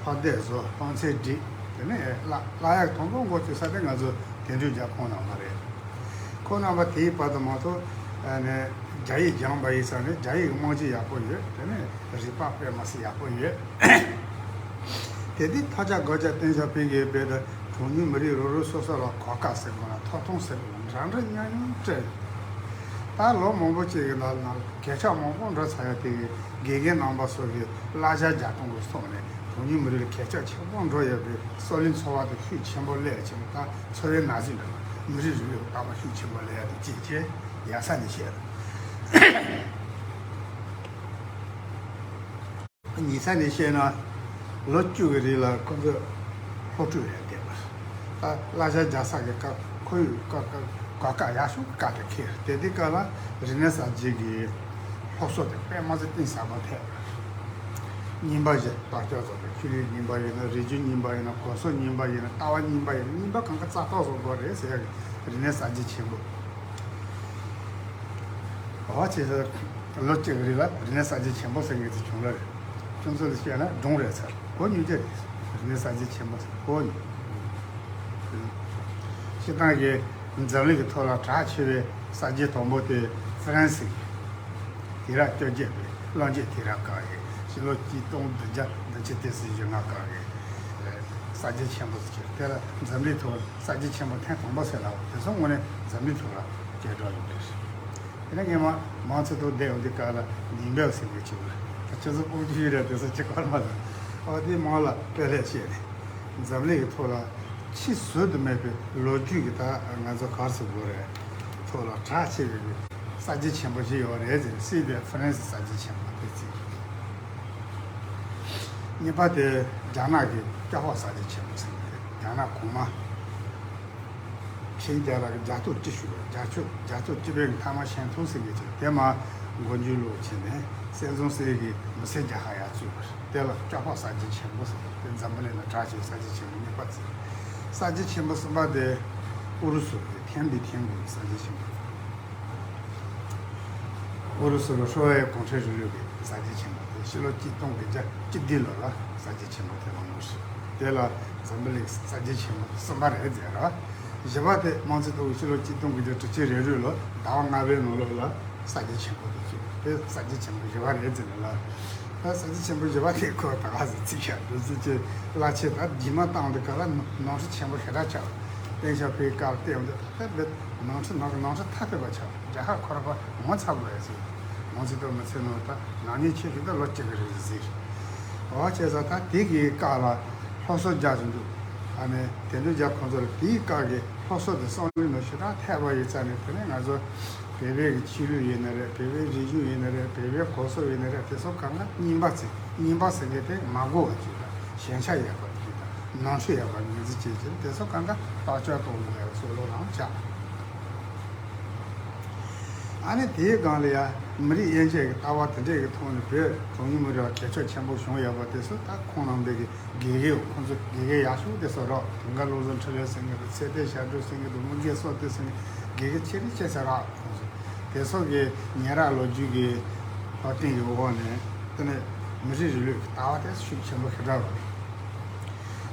སློབ་དེབ་བཟོ། སློབ་ཚན་སྒྲིག། དེ་ནས་བསླབ་བསླབ་ཡག་དང་པོ་འགོ་བཙུགས་ས་དེ་ང་ཚོ་དེ་འདྲའི་རྒྱ་ཁོང་རྣམ་པ་རེད། ཁོང་རྣམ་པ་དེའི་བར་དུ་མ་གཏོགས་ཨ་ནི་རྒྱ་ཡིག་སྦྱངས་པ་ཡིན་ཙང་ནི་རྒྱ་ཡིག་རྨང་གཞི་ཡག་པོ་ཡོད། དེ་ནས་རིག་པ་དཔེ་མི་སྲིད་ཡག་པོ་ཡོད། དེ་དུས་ཐོས་རྒྱ་སྒོ་རྒྱ་བསྟན་འཇགས་སྤེལ་གྱི་ཡོད་པའི་གྲངས་ཉུང་མི་རིགས་རོ་རོ་སོ་སོ་ལ་གོ་སྐབས་ཟེར་དགོས་ན་ཐོབ་ཐང་ཟེར་དགོས་ན་འདྲ་འདྲ་མཉམ་མཉམ་སྤྲད། ད་ལོ་མང་པོ་ཅིག་གི་ནང་ལ་གད་ཕྱགས་མང་པོ་འགྲོ་ཚར་ཡ་དེ་གི་དགེ་རྒན་རྣམ་པ་སོགས་ཀྱི་བསླབ་བྱ་རྒྱག་སྟངས་ཀྱི་ཐོག་ནས་གྲངས་ཉུང་མི་རིགས་ལ་གད་ཕྱགས་ཆེན་པོ་འགྲོ་ཡོད་པའི་སྲོག་ལུས་འཚོ་བ་དེ་ཤུགས་ཆེན་པོ་སླེབས་ཕྱིན། ད་འཚོ་བའི་ན་ཟུག་འདྲ་བ་མི་རིགས་རིང་ལུགས་ལ་བརྟག་པ་ཤུགས་ཆེན་པོ་སླེབས་ཡ་དེ་ཅིག་བྱས་ཡག་ས་ནས་བཤད། ཉེ་ས་ནས་བཤད་ན། ལོ་བཅུ་གི་རིང་ལ་ཁོ་ཚོས་སློབ་ཕྲུག་རེ་བསྡད་པ། ད་བསླབ་བྱ་རྒྱག་ས་གི་སྐབས་ཁོར་ཡུག་སྐབས་སྐབས་གོ་སྐབས་ཡག་ཤོས་ཀྱི་སྐབས་དེ་འཁེལ། དེ་དུས་སྐབས་ལ་རིག་གནས་གསར་བརྗེ་གི་སློབ་གསོ་དེ་དཔེ་མ་སྲིད་གཏིང་ཟབ་པོ་ཐེབས། རྙིང་པ་བཞི་དར་ཁྱབ་བཟོ་དེ། ཆོས་ལུགས་རྙིང་པ་ཡིན་ན། རིག་གཞུང་རྙིང་པ་ཡིན་ན། གོམས་སྲོལ་རྙིང་པ་ཡིན་ན། ལྟ་བ་རྙིང་པ་ཡིན་ན། རྙིང་པ་གང་ག་རྩ་གཏོར་བཟོ་དགོས་རེད་ཟེར་ཡག་གི་རིག་གནས་གསར་བརྗེ་ཆེན་པོ། འོ་བྱས་ཙང་ལོ་གཅིག་གི་རིང་ལ་རིག་གནས་གསར་བརྗེ་ཆེན་པོ་ཟེར་མཁན་ཅིག་བྱུང་ལ་རེད། ཁྱོད་ཚོ་ལ་བཤད་ན་སྒྲུང་རེད་ཚར། གོ་མྱོང་རྒྱུ་རེད། རིག་གནས་གསར་བརྗེ་ཆེན་པོ་ཟེར་གོ་མྱོང་། སྤྱིར་བཏང་གི་འཛམ་གླིང་གི་ཐོག་ལ་གྲགས་ཆེ་བའི་གསར་བརྗེ་དང་པོ་དེ་ཧྥ་རན་སི་གི་དུས་རབས་བཅོ་བརྒྱད་པའི་གླང་རྒྱུད་དུས་རབས་སྐབས་ཀྱི་ཕྱི་ལོ་གཅིག་སྟོང་བདུན་བརྒྱ་བདུན་ཅུ་དོན་གསུམ་བཞི་ལྔ་སྐབས་ཀྱི་གསར་བརྗེ་ཆེན་པོ་ཟེར། དེ་ལ་འཛམ་གླིང་ཐོག་གསར་བརྗེ་ཆེན་པོ་ཐེངས་དང་པོ་ཟེར་ལབ། དེ་ཚོ་དངོས་གནས་འཛམ་གླིང་ཐོག་ལ་སྐད་གྲགས་ཡོད་པ་རེད། དེ་ནས་སྔོན་མ་མའོ་ཙེ་ཏུང་བསྡད་ཡོང་དུས་སྐབས་ལ་ཉིན་བེལ་ཟེར་མཁན་ཅིག་ཡོད་རེད། ད་ཁྱེད་ཚོ་དཔུང་སྐྱེས་རེད། དེ་ཚོ་ཅིག་གོ་མ་སོང་། ཨོ་དེ་མང་ལ་དཔེ་ལེགས་བཤད་རེད། འཛམ་གླིང་གི་ཐོག་ལ་ཕྱིས་བཟོད་དུ་མེད་པའི་ལོ་རྒྱུས་ཀྱི་ད་ང་ཚོ་ག་རེ་ཟེར་དགོས་རེད། ཐོག་ལ་གྲགས་ཆེ་བའི་གསར་བརྗེ་ཆེན་པོ་ཞིག་ཡོད་རེད་ཟེར། སྲིད་པའི་ཧྥ་རན་སི་གསར་བརྗེ་ཆེན་པོ་དེ་ཚིག་གཉིས་པ་དེ་རྒྱ་ནག་གི་ཀྲོའུ་ཧྥོ་གསར་བརྗེ་ཆེན་པོ་ཟེར་གྱི་རེད། རྒྱ་ནག་གོང་མ། ཆིང་རྒྱལ་རབས་ཀྱི་རྒྱལ་ཐོ་བཅུ་ཞུ་བའི་རྒྱལ་ཆོས་རྒྱལ་ཐོ་བཅུ་པའི་མཐའ་མ་ཞན་ཐུང་ཟེར་མཁན་ཅིག་དེ་མར་མགོ་མཇུག་ལོག་བྱས་ནས་བསམ་རྫོང་གསེར་གྱི་མི་སེར་རྒྱལ་ཁབ་ཡར་བཙུགས་པ་རེད། དེ་ལ་ཀྲོའུ་ཧྥོ་གསར་བརྗེ་ཆེན་པོ་ཟེར། དེ་འཛམ་བུ་གླིང་ལ་གྲགས་ཆེ་བའི་གསར་བརྗེ་ཆེན་པོ་གཉིས་པ་ཟེར། གསར་བརྗེ་ཆེན་པོ་གསུམ་པ་དེ་ཨུ་རུ་སུ་གི་ཐེམ་པའི་ཐེམ་པའི་གསར་བརྗེ་ཆེན་པོ། ཨུ་རུ་སུ་ལ་ཧྲོ་ཨེ་གུང་ཁྲན་རིང་ལུགས་ཀྱི་གསར་བརྗེ་ཆེན་པོ་དེ་ཕྱི་ལོ་གཅིག་སྟོང་དགུ་བརྒྱ་བཅུ་བདུན་ལོ་ལ་གསར་བརྗེ་ཆེན་པོ་དེ་ལངས་པ་རེད། དེ་ལ་འཛམ་བུ་གླིང་གསར་བརྗེ་ཆེན་པོ་གསུམ་པ་རེད་ཟེར་ར། བཞི་པ་དེ་མའོ་ཙེ་ཏུང་གིས་ཕྱི་ལོ་གཅིག་སྟོང་དགུ་བརྒྱ་དྲུག་ཅུ་རེ་དྲུག་ལོ་ཟླ་བ་ལྔ་པའི་ནང་ལོགས་ལ་གསར་བརྗེ་ཆེན་པོ་དེ་བཙུགས། དེ་གསར་བརྗེ་ཆེན་པོ་བཞི་པ་རེད་ཟེར་ལ། ད་གསར་བརྗེ་ཆེན་པོ་བཞི་པ་དེ་ཁོ་ད་ག་ཟེ་ཚིག་ཤག་འདུག་ཟེར་གྱི་བླ་ཆེ་ད་རྗེས་མ་བཏང་དུས་ག་ལ་ནོར་འཁྲུལ་ཆེན་པོ་ཞེ་དྲག་ཆགས། ཏེང་ཞའོ་ཕིང་སྐབས་བལྟས་ཡོང་དུས་ད་འདི་ནོར་འཁྲུལ་ནང་གི་ནོར་འཁྲུལ་ཐ་དད་པ་ཆགས། རྒྱལ་ཁབ་ཁོ་རང་པ་ངོ་ཚ་དགོས་ཡ་ཟེར། ང་ཚོ་ད་མི་ཚེ་ནང་ད་ནག་ཉེས་ཆེ་ཤོས་ད་ལོ་གཅིག་གི་རིང་ཟེར། འོ་བྱས་ཙང་ད་དེ་གི་སྐབས་ལ་ སློབ་གསོ་རྒྱག་བཞིན་འདུག་ཨ་ནི་དེ་འདྲ་རྒྱག་ཁོང་ཚོ་ལ་དེའི་སྐབས་ཀྱི་སློབ་གསོ་དེ་བསམ་བློའི་ནང་ཞེ་དྲག་ཐེབས་པ་ཡིན་ཙང་ནས། དེ་ནས་ང་ཚོ་བོད་པའི་གི་ཆོས་ལུགས་ཡིན་ན་རེད། བོད་པའི་རིག་གཞུང་ཡིན་ན་རེད། བོད་པའི་གོམས་སྲོལ་ཡིན་ན་རེད། དེ་ཚོ་གང་ག་རྙིང་པ་ཟེར། རྙིང་པ་ཟེར་མཁན་དེ་མ་གོ་བ་ཅིག་དང་། ཞན་ཆ་ཡོད་པ་ཅིག་དང་། ནོར་འཁྲུལ་ཡོད་པ་ངོས་འཛིན་བྱེད་ཀྱི་དེ་ཚོ་གང་ག་བརྟག་དཔྱད་གཏོང་དགོས་ཡག་སོགས་བློ་ལངས་བྱ། ཨ་ནི་དེའི་སྒང་ལ་ཡ་མི་རིགས་དབྱེ་འབྱེད་ཀྱི་ལྟ་བ་དེ་འདྲས་ཀྱི་ཐོག་ནས་བོད་གྲངས་ཉུང་མི་རིགས་ལ་གྱེས་ཕྱོགས་ཆེན་པོ་བྱུང་ཡོད་པ་དེ་ཚོ་ད་ཁོང་རྣམ་པའི་གི་དགེ་རྒན། ཁོང་ཚོ་དགེ་རྒན་ཡག་ཤོས་དེ་ཚོ་རག་དུང་དཀར་བློ་བཟང་འཕྲིན་ལས་ཟེར་མཁན་དང་། ཚེ་བརྟན་ཞབས་དྲུང་ཟེར་མཁན་དང་། དམུ་དགེ་བསོད་བདེ་ཟེར་མཁན་དགེ་རྒན་ཆེ་རིགས་ཆེ་ས་རག་ཁོང་ཚོ་དེ་ཚོ་གི་ཉེ་རབས་ལོ་རྒྱུས་ཀྱི་བག་སྟེང་གི་འོག་ནས་དེ་ནས་མི་རིགས་རིང་ལུགས་ཀྱི་ལྟ་བ་དེ་ཤུགས་ཆེན་པོ་ཞེ་དྲག་རེད།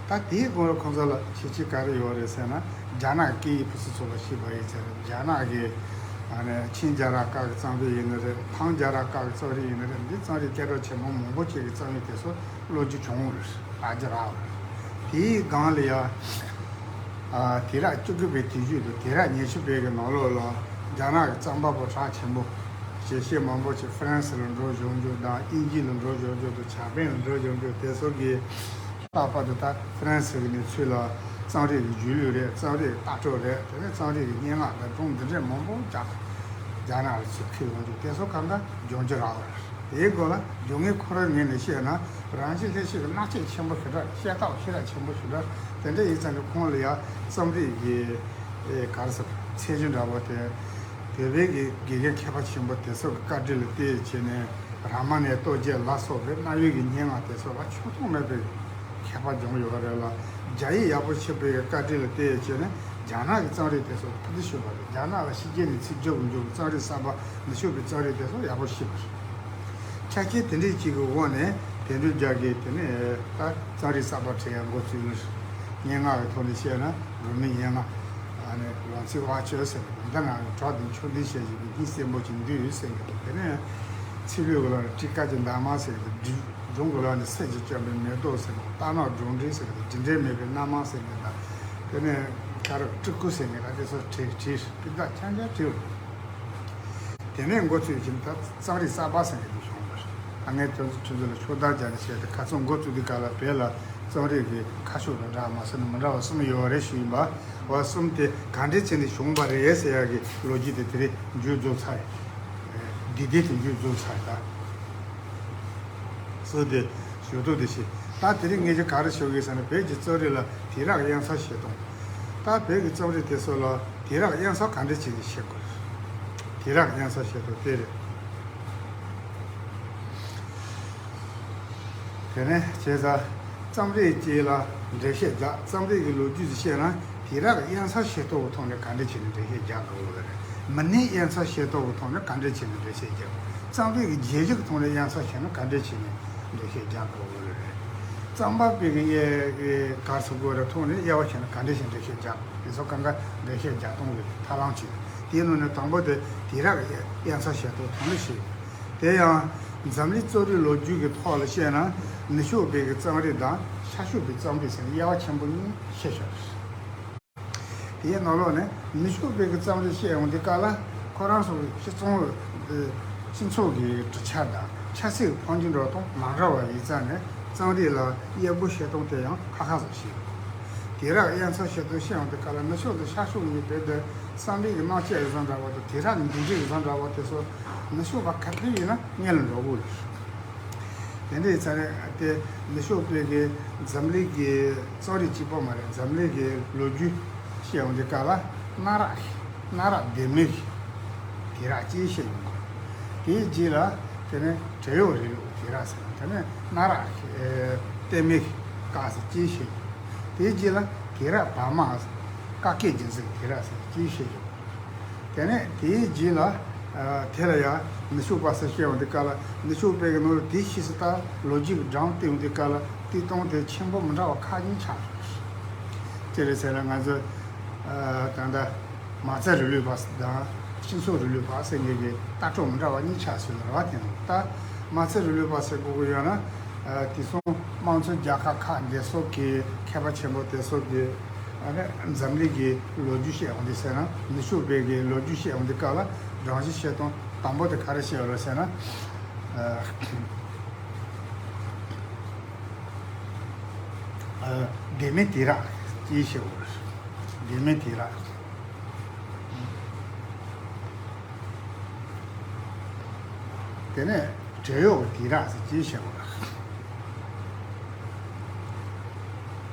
ད་དེའི་སྐོར་ལ་ཁོང་ཚོ་ལ་བྱས་རྗེས་ག་རེ་ཡོད་རེད་ཟེར་ན། རྒྱ་ནག་སྐད་ཡིག་ཕུན་སུམ་ཚོགས་པ་ཤེས་པ་ཡིན་ཙང་། རྒྱ་ནག་གི་ཨ་ནི་ཆིང་རྒྱལ་རབས་སྐབས་ཀྱི་རྩོམ་རིག་ཡིན་ནི་རེད། ཐང་རྒྱལ་རབས་སྐབས་ཀྱི་རྩོམ་རིག་ཡིན་ནི་རེད། འདི་རྩོམ་རིག་སྐད་གྲགས་ཆེན་པོ་མང་པོ་ཅིག་གི་རྩོམ་ཡིག་དེ་ཚོ་བློ་རྒྱུ་བྱུང་རེད། ལག་རྒྱུ་རག་རེད། དེའི་སྒང་ལ་ཡ་ཨ་དུས་རབས་བཅུ་དགུ་པའི་དུས་མཇུག་དང་དུས་རབས་ཉི་ཤུ་པའི་གི་ནང་ལོགས་ལ་རྒྱ་ནག་གི་རྩོམ་པ་པོ་གྲགས་ཆེན་པོ་ཞེ་ཤེས་མང་པོ་ཅིག་ཧྥ་རན་སི་ལ་འགྲོ་བཞུགས་རྒྱུ་དང་། དབྱིན་ཇི་ལ་འགྲོ་བཞུགས་རྒྱུ་དང་། ཇ་པན་ལ་འགྲོ་བཞུགས་རྒྱུ་དེ་ཚོ་གི། ལྷག་པར་དུ་ད་ཧྥ་རན་སི་གི་གནས་ཚུལ་ལ་རྩོམ་རིག་གི་སྒྱིད་ལུག་རེད། རྩོམ་རིག་གི་ལྟ་གྲུབ་རེད། དེ་ནས་རྩོམ་རིག་གི་སྙན་ངག་དང་སྒྲུང་འདི་འདྲས་མང་པོ་རྒྱ་རྒྱ་ནག་ལ་ཚུར་ཁྱེར་ཡོང་རྒྱུ་དེ་ཚོ་གང་ག་སྦྱོང་རྒྱུ་རག་པ་རེད། དེའི་སྐོར་ལ་སྦྱོང་མཁན་ཁོ་རང་ངོས་ནས་བཤད་ན། རང་བཞིན་ལྷན་སྐྱེས་ཀྱི་སྣང་བྱེད་ཆེན་པོ་ཞེ་དྲག་ཤེས་རྟོགས་ཞེ་དྲག་ཆེན་པོ་ཞེ་དྲག་དེ་འདྲ་ཡིན་ཙང་གི་ཁོང་ལ་ཡང་རྩོམ་རིག་གི་ཨེ་ག་རེ་ཟེར། ཚད་གཞི་འདྲ་བོ་དེ། བོད་པའི་གི་དགེ་རྒན་མཁས་པ་ཆེན་པོ་དེ་ཚོ་གི་བཀའ་དྲིན་ལ་བརྟེན་བྱས་ནས། རཱ་མ་ཎའི་རྟོགས་བརྗོད་ལ་སོགས་པའི་རྣ་བའི་གི་སྙན་ངག་དེ་ཚོ་ལ་ཆུང་ཐུང་མེད་པའི་མཁས་པ་སྦྱོང་ཡོད་རེད་ལ། རྒྱ་ཡིག་ཡག་པོ་ཤེས་པའི་བཀའ་དྲིན་ལ་བརྟེན་བྱས་ནས་རྒྱ་ནག་གི་རྩོམ་རིག་དེ་ཚོ་ཕུལ་དུ་ཞུགས་པ་རེད། རྒྱ་ནག་ལ་ཕྱི་རྒྱལ་ནས་ཚུར་རྒྱུགས་རྒྱུགས་རྩོམ་རིག་གསར་པ་ནུབ་ཕྱོགས་པའི་རྩོམ་རིག་དེ་ཚོ་ཡག་པོ་ཤེས་པ་རེད། ཆ་རྐྱེན་དེ་འདྲའི་གཅིག་གི་འོག་ནས་དེ་འདྲའི་རྒྱ་གི་དེ་ནས་ད་རྩོམ་རིག་གསར་པ་འབྲི་ཡག་འགོ་བཙུགས་ནས། སྙན་ངག་གི་ཐོག་ནས་བཤད་ན། སྒྲོལ་མའི་སྙན་ངག་ཨ་ནི་ལང་ཚོའི་དབང་ཕྱུག་ཟེར་གི་འདུག་འདི་ནང་གྲོགས་དང་ཕྱོགས་འདི་བཤད་བཞིན་པའི་གཉིད་སེམས་པོ་ཅིག་འདུས་ཟེར་གི་འདུག་དེ་ནས་ཚིག་ལྷུག་གི་ལོགས་ནས་སྤྲིན་དཀར་གྱི་འདབ་མ་ཟེར་གི་འདུག་སྒྲུང་གི་ལོགས་ནས་སད་ཀྱིས་བསྐྱོད་པའི་མེ་ཏོག་ཟེར་གི་འདུག་རྟ་ནག་སྒྲུང་འབྲིང་ཟེར་གི་འདུག་རྒྱུ་འབྲས་མེད་པའི་མནའ་མ་ཟེར་གི་འདུག་དེ་ནས་ཁ་རོག་སྤྲུལ་སྐུ་ཟེར་གི་འདུག་དེ་ཚོ་བྲིས་བྲིས་སྤུས་དག་རྐྱང་རྐྱང་བྲིས། དེ་ནས་འགོ་ཚུགས་ཀྱིན་ད་རྩོམ་རིག་གསར་པ་ཟེར་མཁན་དེ་བྱུང་བ་རེད། ད་ངས་དེ་ཚོ་ཁྱོད་ཚོ་ལ་ཤོག་ལྡེབ་རྒྱག་ནས་བཤད་དེ། ཁ་རྩང་འགོ་བཙུགས་དུས་སྐབས་ལ་བོད་ལ་རྩོམ་རིག་གི་ཁ་ཕྱོགས་དང་འདྲ་མ་ཟེར་ན་མི་འདྲ་བ་གསུམ་ཡོད་རེད་ཞུས་ཡིན་པ། འོ་གསུམ་དེ་ག་འདྲས་བྱས་ནས་བྱུང་བ་རེད་ཟེར་ཡག་གི་ལོ་རྒྱུས་དེ་དེ་རིང་མཇུག་རྫོགས་ཚར་རེད། འདི་དེ་དེ་མཇུག་རྫོགས་ཚར་རེད་ད། སོ་དེ་ཞུ་གཏུག་དེ་བྱས། ད་དེ་རིང་ངས་ཀྱི་ག་རེ་ཞུ་གི་ཟེར་ན། བོད་ཀྱི་རྩོམ་རིག་ལ་དུས་རབས་དབྱེ་མཚམས་བྱེད་སྟངས། ད་བོད་ཀྱི་རྩོམ་རིག་དེ་ཚོ་ལ་དུས་རབས་དབྱེ་མཚམས་ག་འདྲ་བྱས་ནས་བྱེད་དགོས། དུས་རབས་དབྱེ་མཚམས་བྱེད་སྟངས་དེ་རེད། དེ་ནས་བྱས་ཙང་རྩོམ་རིག་ཅིག་ལ་འགྲེལ་བཤད་རྒྱག་རྩོམ་རིག་གི་ལོ་རྒྱུས་ཅིག་བཤད་ན། དུས་རབས་དབྱེ་མཚམས་ཤེས་རྟོགས་ཀྱི་ཐོག་ནས་ག་འདྲ་བྱས་ནས་འགྲེལ་བཤད་རྒྱག་དགོས་ཀྱི་རེད། མི་སྣའི་དབྱེ་མཚམས་ཤེས་རྟོགས་ཀྱི་ཐོག་ནས་ག་འདྲ་བྱས་ནས་འགྲེལ་བཤད་རྒྱག་རྩོམ་རིག་གི་རྒྱལ་སྤྱི་གི་ཐོག་ནས་དབྱེ་མཚམས་ཤེས་ན་ག་འདྲ་བྱས་ནས་འགྲེལ་བཤད་རྒྱག་དགོས་ཀྱི་རེད། རྩོམ་པ་པོའི་གི་དབྱེ་ག་ཚོད་དགོས་རེད། ཐོག་ནས་དབྱེ་བ་ཕྱེ་ན་ག་འདྲ་བྱས་འགྲེལ་བཤད་རྒྱག་དགོས། དེ་ཚོ་གང་ག་འགྲེལ་བཤད་རྒྱག་སྟངས་ཀྱི་ཐབས་ལམ་གཅིག་དེའི་ནང་ནས་དང་པོ་དེ་དུས་རབས་དབྱེ་མཚམས་ཤེས་རྟོགས་ཐོག་ནས་བྱེད་དགོས། དེ་ཡང་འཛམ་གླིང་རྩོམ་རིག་ལོ་རྒྱུས་ཀྱི་ཐོག་ལ་བཤད་ན། ནུབ་ཕྱོགས་པའི་གི་རྩོམ་རིག་དང་ཤར་ཕྱོགས་པའི་རྩོམ་རིག་ཟེར་ནས་དབྱེ་བ་ཆེན་པོ་གཉིས་ཕྱེ་ཆོག་རེད། དེའི་ནང་ལོགས་ནས་ནུབ་ཕྱོགས་པའི་གི་རྩོམ་རིག་བཤད་ཡོང་དུས་སྐབས་ལ། ཁོ་རང་ཚོ་གི་སྤྱི་ཚོགས་སྤྱི་ཚོགས་ཀྱི་གྲུབ་ཆ་དང་ཆབ་སྲིད་ཀྱི་འཕོ་འགྱུར་འགྲོ་སྟངས་མ་འདྲ་བ་ཡིན་ཙང་ནས། རྩོམ་རིག་ལ་དབྱེ་བགོ་བྱེད་སྟངས་དེ་ཡང་ཁག་ཁག་ཙམ་ཞིག་དུས་རབས་དབྱེ་མཚམས་བྱེད་སྟངས་བཤད་ཡོང་དུས་སྐབས་ལ། ནུབ་ཕྱོགས་དང་ཤར་ཕྱོགས་གཉིས་བོད་དུ་བསམ་པའི་གི་སྣང་བྱེད་ཡོད་བཟང་འདྲ་བ་དང་། དུས་རབས་འདི་འདྲའི་ཡོད་བཟང་འདྲ་བ་དེ་ཚོ་ནུབ་ཕྱོགས་པ་ག་དུས་ཡིན་ན་སྔོན་ལ་འགྲོ་དགོས་རེད། དེ་འདྲ་ཡིན་ཙང་ནས་དེ་ནུབ་ཕྱོགས་པའི་གི་འཛམ་གླིང་གི་རྩོམ་རིག་གཅིག་པོ་མ་རེད། འཛམ་གླིང་གི་ལོ་རྒྱུས་བཤད་ཡོང་དུས་སྐབས་ལ། གནའ་རབས་གནའ་རབས་ལྡེ་མིག་དུས་རབས་ཅེས་བཤད་ཡོང་གི། དེའི་རྗེས་ལ་དེ་ནས་བྲན་གཡོག་རིང་ལུགས་དུས་རབས་ཟེར། དེ་ནས་གནའ་རབས་ཨེ་ལྟད་མོའི་སྐབས་ཟེར་ཅེས་བཤད་ཡོང་། དེའི་རྗེས་ལ་དུས་རབས་བར་མ་ཀ་ཀའི་རྒྱལ་འཛིན་དུས་རབས་ཟེར་ཅེས་བཤད་ཡོང་། དེ་ནས་དེའི་རྗེས་ལ་ཨ་དེ་ལ་ཡང་ནུབ་ཕྱོགས་པ་ཟེར་བཤད་ཡོང་དུས་སྐབས་ལ། ནུབ་ཕྱོགས་པའི་གི་ནང་ལ་དེའི་ཕྱིས་སུ་ད་ལོ་རྒྱུས་ཀྱི་སྒྲོམ་བཏིང་ཡོང་དུས་སྐབས་ལ། བཏིང་སྟངས་དེ་ཆེན་པོ་མི་འདྲ་བ་ཁག་གཉིས་ཆགས་སོང་། ཅི་རེད་ཟེར་ན། ང་ཚོ་ཨ་ད་ལྟ་མ་རྩ་རིང་ལུགས་པ་དང་སྤྱི་ཚོགས་རིང་ལུགས་པ་ཟེར་མཁན་གྱི་ལྟ་གྲུབ་མི་འདྲ་བ་གཉིས་ཆགས་སོང་ལ་རེད་བ། དེ་ནི་ད་མ་རྩ་རིང་ལུགས་པ་ཟེར་དགོས་ཀྱི་ཡོད་ན། ཨ་དེང་སང་དམངས་གཙོའི་རྒྱལ་ཁབ་ཁག་འདི་ཚོ་གི་མཁས་པ་ཆེན་པོ་དེ་ཚོ་གི་ཨ་ནི་འཛམ་གླིང་གི་ལོ་རྒྱུས་བཤད་ཡོང་དུས་ཟེར་ན། ནུབ་ཕྱོགས་པའི་གི་ལོ་རྒྱུས་བཤད་ཡོང་དུས་སྐབས་ལ། སྒྲོམ་གཞི་བཤད་སྟངས་དང་པོ་དེ་ག་རེ་བཤད་ཡོད་རེད་ཟེར་ན། ཨ་ ལྡེ་མིག་དེ་ར་ཅེས་བཤད་དགོས་རེད། ལྡེ་མིག་དེ་ར། དེ་ནས་བྲན་གཡོག་གི་དེ་ར་ཟེར་ཅེས་བཤད་དགོས་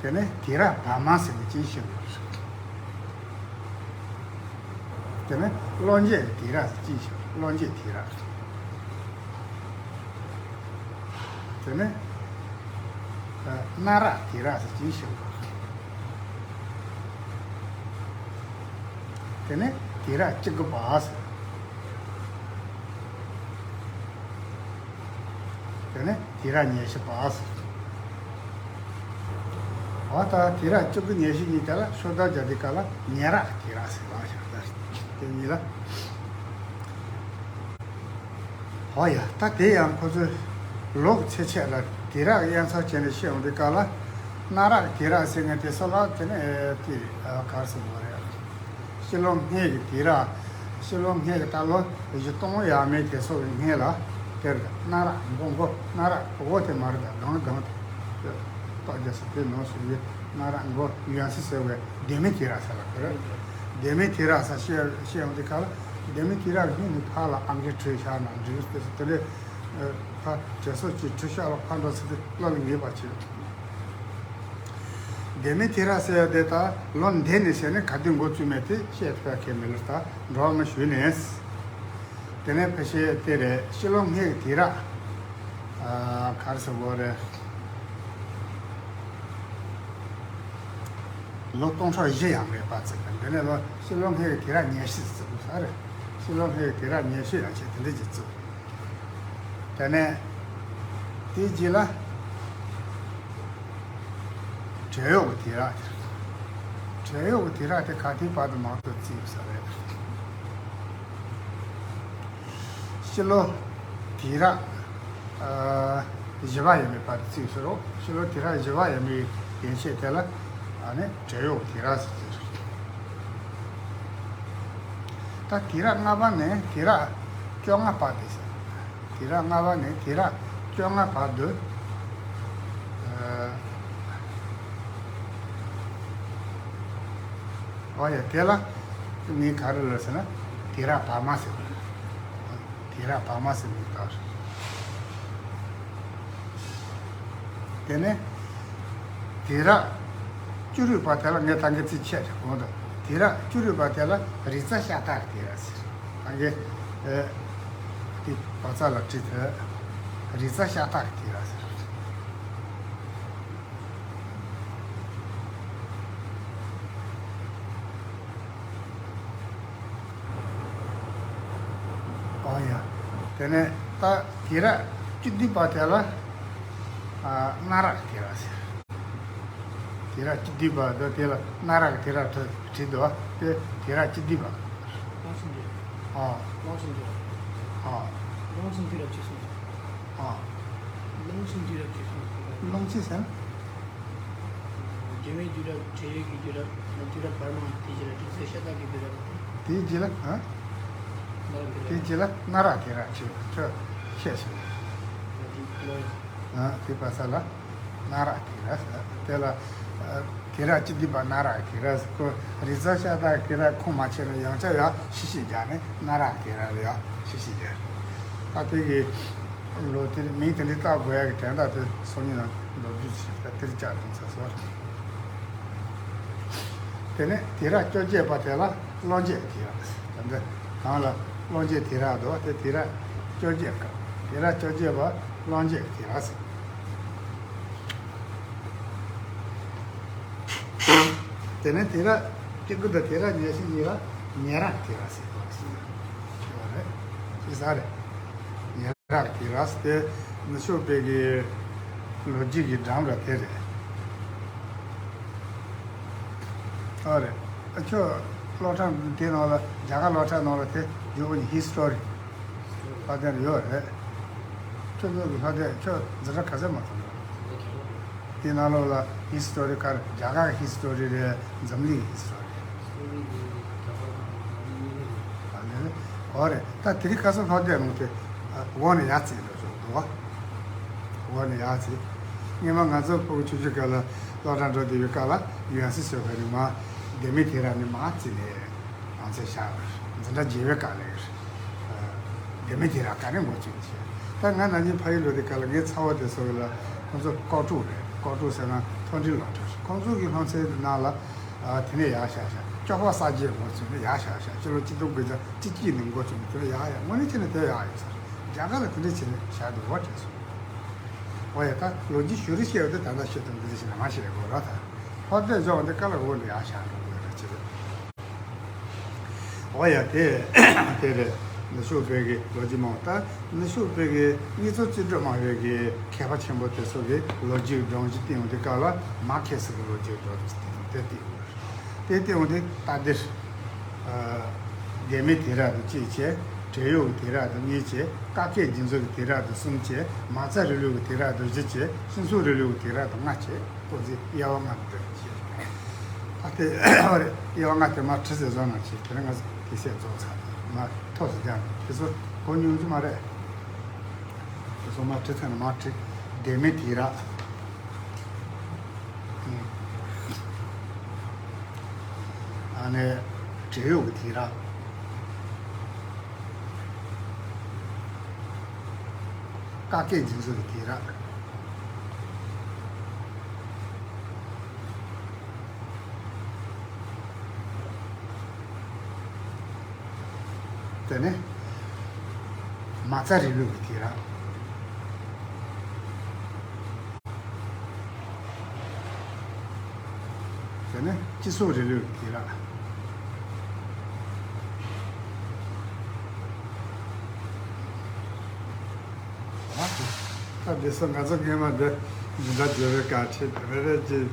རེད། དེ་ནས་དེ་ར་བར་མ་ཟེར་ནས་ཅེས་བཤད་དགོས་རེད། དེ་ནས་གློ་འབྱེད་ཀྱི་དེ་ར་ཟེར་ཅེས་བཤད་དགོས་རེད། གློ་འབྱེད་དེ་ར། དེ་ནས་ཨ་སྣ་རག་དེ་ར་ཟེར་ཅེས་བཤད་དགོས་རེད། དེ་ནས་དེ་ར་གཅིག་གི་བ་ཟེར། དེ་ནས་དེ་ར་ཉེར་བཞི་པ་ཟེར། འོ་ད་དེ་ར་བཅུ་དགུ་ཉེར་བཞི་གཉིས་དེ་ལ་ཤོ་ད་རྒྱ་དེ་ག་ལ་ཉེ་རག་དེ་ར་ཟེར་བ་ཞིག་ད་དེ་གཉིས་ལ། འོ་ཡ་ད་དེ་ཡང་ཁོ་ཚོས་ལོག་ཚེ་ཆད་ལ་དེ་རག་དབྱེ་མཚར་བྱས་ནས་བཤད་འོང་དུས་སྐབས་ལ་སྣ་རག་དེ་ར་ཟེར་མཁན་དེ་སོ་ལ་དེ་ནས་དེ་གར་སོང་བ་རེད། ཕྱི་ལོ་སྔས་ཀྱི་དུས་རབས། ཕྱི་ལོ་སྔས་ཀྱི་ད་ལོ་བཞི་སྟོང་ཡས་མས་དེ་ཚོ་གི་སྔས་ལ་དེར་སྣ་རག་མགོ་མགོ་སྣ་རག་མགོ་དེ་མ་རེད་ད་སྒང་སྒང་དེ་ཏོག་རྒྱ་སེ་དེ་ནང་སུ་ཡོད། སྣ་རག་མགོ་ཡོན་སི་ཟེར་བའི་ལྡེ་མིག་དུས་རབས་ཟེར་བ་དེ་རེད། ལྡེ་མིག་དུས་རབས་ཟེར་བཤད་བཤད་ཡོང་དུས་སྐབས་ལ་ལྡེ་མིག་དུས་རབས་སྔས་ནས་ཕར་ལ་ཨང་ཀི་བྲིས་བཞག་ན་འགྲིག་ཟེར་དེ་ལས་ཕར་དྲན་གསོ་ཅིག་བྲིས་བཞག་ལ་ཕར་འགྲོ་ཟེར་དེ་བློ་ལ་ངེས་པ་བྱེད། ལྡེ་མིག་དུས་རབས་ཟེར་ཡ་དེ་ད་ལོ་འདི་ནས་བྱས་ནས་ག་དུས་འགོ་བཙུགས་མེད་དེ་བཤད་ཐུབ་ཡ་གལ་མེད་ལ་ད་འགྲོ་བ་མི་ཞུས་ནས། དེ་ནས་ཕལ་ཆེར་དེ་རེད་ཕྱི་ལོ་སྔས་ཀྱི་དུས་རབས། ཨ་ག་རེ་ཟེར་དགོས་རེད། ལོ་སྟོང་ཕྲག་བཞི་ཡང་མེད་པ་ཙམ་དང་དེ་ནས་ལོ་ཕྱི་ལོ་སྔས་ཀྱི་དུས་རབས་ཉེར་བཞི་ཙམ་ས་རེད། ཕྱི་ལོ་སྔས་ཀྱི་དུས་རབས་ཉེར་བཞི་ཡང་བྱས་དེ་འདྲ་ཅིག་བཙུགས། དེ་ནས་དེའི་རྗེས་ལ་བྲན་གཡོག་གི་དུས་རབས་དེ། བྲན་གཡོག་གི་དུས་རབས་དེ་ག་དུས་བར་དུ་མང་དུ་བརྩིས་ཡོད་ས་རེད། ཕྱི་ལོ་དུས་རབས་ཨ་བཞི་པ་ཡས་མས་བར་དུ་བརྩིས་ཡོད་ས་རེད། ཕྱི་ལོ་དུས་རབས་བཞི་པ་ཡས་མས་ཡན་ཆད་དེ་ལ་ཨ་ནི་བྲན་གཡོག་གི་དུས་རབས་ཟེར་གྱི་རེད། ད་དུས་རབས་ལྔ་པ་ནས་དུས་རབས་བཅོ་ལྔ་བར་དུ་ཟེར། དུས་རབས་ལྔ་པ་ནས་དུས་རབས་བཅོ་ལྔ་བར་དུ། ཨ་ཨོ་ཡ་དེ་ལ་ངས་ག་རེ་ལབ་ཟེར་ན་དུས་རབས་བར་མ་ཟེར་བ། དུས་རབས་བར་མ་ཟེར་ནས་བཏགས། དེ་ནས་དུས་རབས་བཅུ་དྲུག་པ་དེ་ལ་ངས་ད་གིན་ཚིག་ཆད་དེ་གོང་དུ་དུས་རབས་བཅུ་དྲུག་པ་དེ་ལ་རིག་རྩལ་ཤ་སྟག་གི་དུས་རབས་ཟེར། ད་གིན་ཨེ་དེ་བ་ཚ་ལ་བྲིས་དེ་རིག་རྩལ་ཤ་སྟག་གི་དུས་རབས་ཟེར། ཨོ་ཡ། དེ་ནས་ད་དུས་རབས་བཅུ་བདུན་པ་དེ་ལ་ཨ་སྣ་རག་དུས་རབས་ཟེར། དུས་རབས་བཅུ་བདུན་པ་དེ་དེ་ལ་སྣ་རག་དུས་རབས་བྲིས་བྲིས་འདུག་བ་དེ་དུས་རབས་བཅུ་བདུན་པ། གླང་ཆེན་དུས་རབས། ཨོ། གླང་ཆེན་དུས་རབས། ཨོ། གླང་ཆེན་དུས་རབས་ཅེས་གསུངས། ཨོ། གླང་ཆེན་དུས་རབས་ཅེས་གསུངས། གླང་ཆེན་ཟེར་ན། རྒྱུད་སྨད་དུས་རབས། བྲན་གཡོག་གི་དུས་རབས། དུས་རབས་བར་མ། དེའི་རྗེས་ལ་རིག་རྩལ་ཤ་སྟག་གི་དུས་རབས། དེའི་རྗེས་ལ་ཨ། སྣ་རག་དུས་རབས། དེའི་རྗེས་ལ་སྣ་རག་དུས་རབས་ཅེས་ཁྱོད་བཤད་སོང་། ཨ་དེ་བ་ས་ལ་སྣ་རག་དུས་རབས་དེ་ལ་ཨ་དུས་རབས་བཅུ་བདུན་པ་སྣ་རག་དུས་རབས་ཁོ་རིག་རྩལ་ཤ་སྟག་དུས་རབས་ཁོངས་མ་ཆེད་ན་ཡང་བསྐྱར་ཡང་ཕྱི་བཤིག་རྒྱག་ནས་སྣ་རག་དུས་རབས་ལ་ཡང་ཕྱི་བཤིག་རྒྱག་ད་དེ་གི་ལོ་དེར་མིང་དེ་འདྲ་བཏགས་དགོས་ཡ་གི་དོན་དག་དེ་སང་ཉིན་ལ་ལོ་རྒྱུས་ཤིག་ད་དེར་བཅར་དུ་ཚར་སོང་། དེ་ནས་དུས་རབས་བཅོ་བརྒྱད་པ་དེ་ལ་གློ་འབྱེད་དུས་རབས། ད་འདི་གང་ལ་གློ་འབྱེད་དུས་རབས་འདུག་དེ་དུས་རབས་བཅོ་བརྒྱད་སྐབས། དུས་རབས་བཅོ་བརྒྱད་པ་གློ་འབྱེད་དུས་རབས། དེ་ནས་དུས་རབས་བཅུ་དགུ་དང་དུས་རབས་ཉེར་བཞི་གཉིས་ལ་ཉེ་རག་དུས་རབས་ཟེར་བ་ཞིག་ཡོད་རེད། ཅི་ཟེར་རེད། ཉེ་རག་དུས་རབས་དེ་ནུབ་ཕྱོགས་པའི་གི་ལོ་རྒྱུས་ཀྱི་འགྲམ་ལ་དེ་རེད། ཨ་རེད། ཨ་ཁྱོད་སློབ་གྲྭ་དེ་ནང་ལ་རྒྱ་གར་སློབ་གྲྭ་ནང་ལ་དེ་ཇོ་བོ་ནི་ཧི་སི་ཊོ་རི་ལྷག་དོན་ཡོད་རེད། ཁྱོད་ཚོ་གི་ལྷག་དོན་ཁྱོད་འཛིན་གྲྭ་ག་ཚོད་མ་ཐོན་པ། དེ་ནང་ལོགས་ལ་ཧི་སི་ཊོ་རི་ག་རེ་རྒྱ་གར་ཧི་སི་ཊོ་རི་རེད་འཛམ་གླིང་ཧི་སི་ཊོ་རི། ཨ་ནི་ཨོ་རེད་ད་དེ་རིང་ཁ་སང་ལྷག་དོན་ནང་དེ་འོག་ནས་ཡར་བརྩིས་འགྲོ་ཆོག་འདུག་བ། འོག་ནས་ཡར་བརྩིས། སྔོན་མ་ང་ཚོ་ཕྲུ་གུ་ཆུང་ཆུང་སྐབས་ལ་སློབ་གྲྭ་འགྲོ་བསྡད་པའི་སྐབས་ལ་ཡོན་སི་ཟེར་བ་ནི་མ་ལྡེ་མིག་དེ་ར་ནི་མ་བརྩིས་ནས་ང་ཚོས་བཞག་འཛིན་གྲྭ་བརྒྱད་པའི་སྐབས་ལ་ལྡེ་མིག་དེ་ར་ག་ནས་འགོ་བཙུགས་བྱས། ད་ང་ན་ནིང་ཕ་ཡུལ་ལོག་དུས་སྐབས་ལ་ངའི་ཚ་བོ་དེ་ཚོ་ལ་ཁོང་ཚོ་ཀའོ་ཀྲུའུ་རེད། ཀའོ་ཀྲུའུ་ཟེར་ན་མཐོ་འབྲིང་སློབ་གྲྭ་རེད། ཁོང་ཚོ་གི་སློབ་ཚན་ནང་ལ་དེ་ནས་ཡར་བཞག་བཞག་སྐྱོ་པོ་གསར་བརྗེ་འགོ་བཙུགས་ནས་ཡར་བཞག་བཞག་སྤྱི་ལོ་གཅིག་སྟོང་དགུ་བརྒྱ་བཅུ་གཅིག་ནས་འགོ་བཙུགས་ནས་དེ་ལ་ཡར་ཡར་དངོས་གནས་བྱས་ན་དེ་ཡར་ཡོད་ས་རེད། རྒྱ་གར་ལ་དེ་འདྲ་བྱས་ནས་བཞག་འདུག་བ་དྲན་སོང་། འོ་ཡ། ད་ལོ་རྒྱུས་ཞུ་རེ་བཤད་པ་དེ་ད་ལྟ་བཤད་དང་འདི་འདྲ་ཞིག་ལ་མ་བཤད་དགོས་ར། ད་ཧོབ་སྟེ་འཇོག་འདི་ཀ་ལ་འོ་འདི་ཡར་བཞག་འགྲོ་དགོས་ར་ཅི་རེད། འོ་ཡ། དེ་དེ་རེད། ནུབ་ཕྱོགས་བོད་ཀྱི་ལོ་རྒྱུས་མང་བོ། ད་ནུབ་ཕྱོགས་བོད་ཀྱི་དངོས་གཙོ་བཅིངས་འགྲོལ་དམག་ཡོད་ཀྱི་མཁས་པ་ཆེན་པོ་དེ་ཚོ་གི་ལོ་རྒྱུས་སྒྲོམ་གཞི་བཏིང་འོང་དུས་སྐབས་ལ་མར་ཁེ་སི་གི་ལོ་རྒྱུས་སྒྲོམ་གཞི་དེ་དང་དེ་བཏིང་འོང་། དེ་བཏིང་འོང་དུས་ད་འདིར་ལྡེ་མིག་དེ་ར་དང་གཅིག་བྱས། བྲན་གཡོག་གི་དེ་ར་དང་གཉིས་བྱས། བཀག་སྐྱིལ་རྒྱུན་འཛིན་གྱི་དེ་ར་དང་གསུམ་བྱས། མ་རྩ་རིང་ལུགས་ཀྱི་དེ་ར་དང་བཞི་བྱས། སྤྱི་ཚོགས་རིང་ལུགས་ཀྱི་དེ་ར་དང་ལྔ་བྱས། ཁོ་ཚོས་དབྱེ་བ་ལྔ་འདི་བྱས། ད་དེ་དབྱེ་བ་ལྔ་དེ་མར་བྲིས་ཟེར་བཟོ་ན་བྱས། དེ་ནས་ང་ཚོ་དེ་བཤད་རྫོགས་ཚར། མར་ཐོག་སུ་རྒྱག་ནས་དེ་ཚོ་གོ་མྱོང་གི་མ་རེད། དེ་ཚོ་མར་བྲིས་ཚར་ནས་མར་བྲིས། ལྡེ་མིག་དེ་ར། ཨ་ནི་བྲན་གཡོག་གི་དེ་ར། བཀག་སྐྱིལ་རྒྱུན་འཛིན་གྱི་དེ་ར། དེ་ནས་མ་རྩ་རིང་ལུགས་ཀྱི་དེ་ར། དེ་ནས་སྤྱི་ཚོགས་རིང་ལུགས་ཀྱི་དེ་ར། ད་འདི་ཚོ་ང་ཚོ་སྔོན་མ་འདི་འཛིན་གྲྭ་བརྒྱད་པའི་སྐབས་ཆེད་རེ་རེ་གཅིག་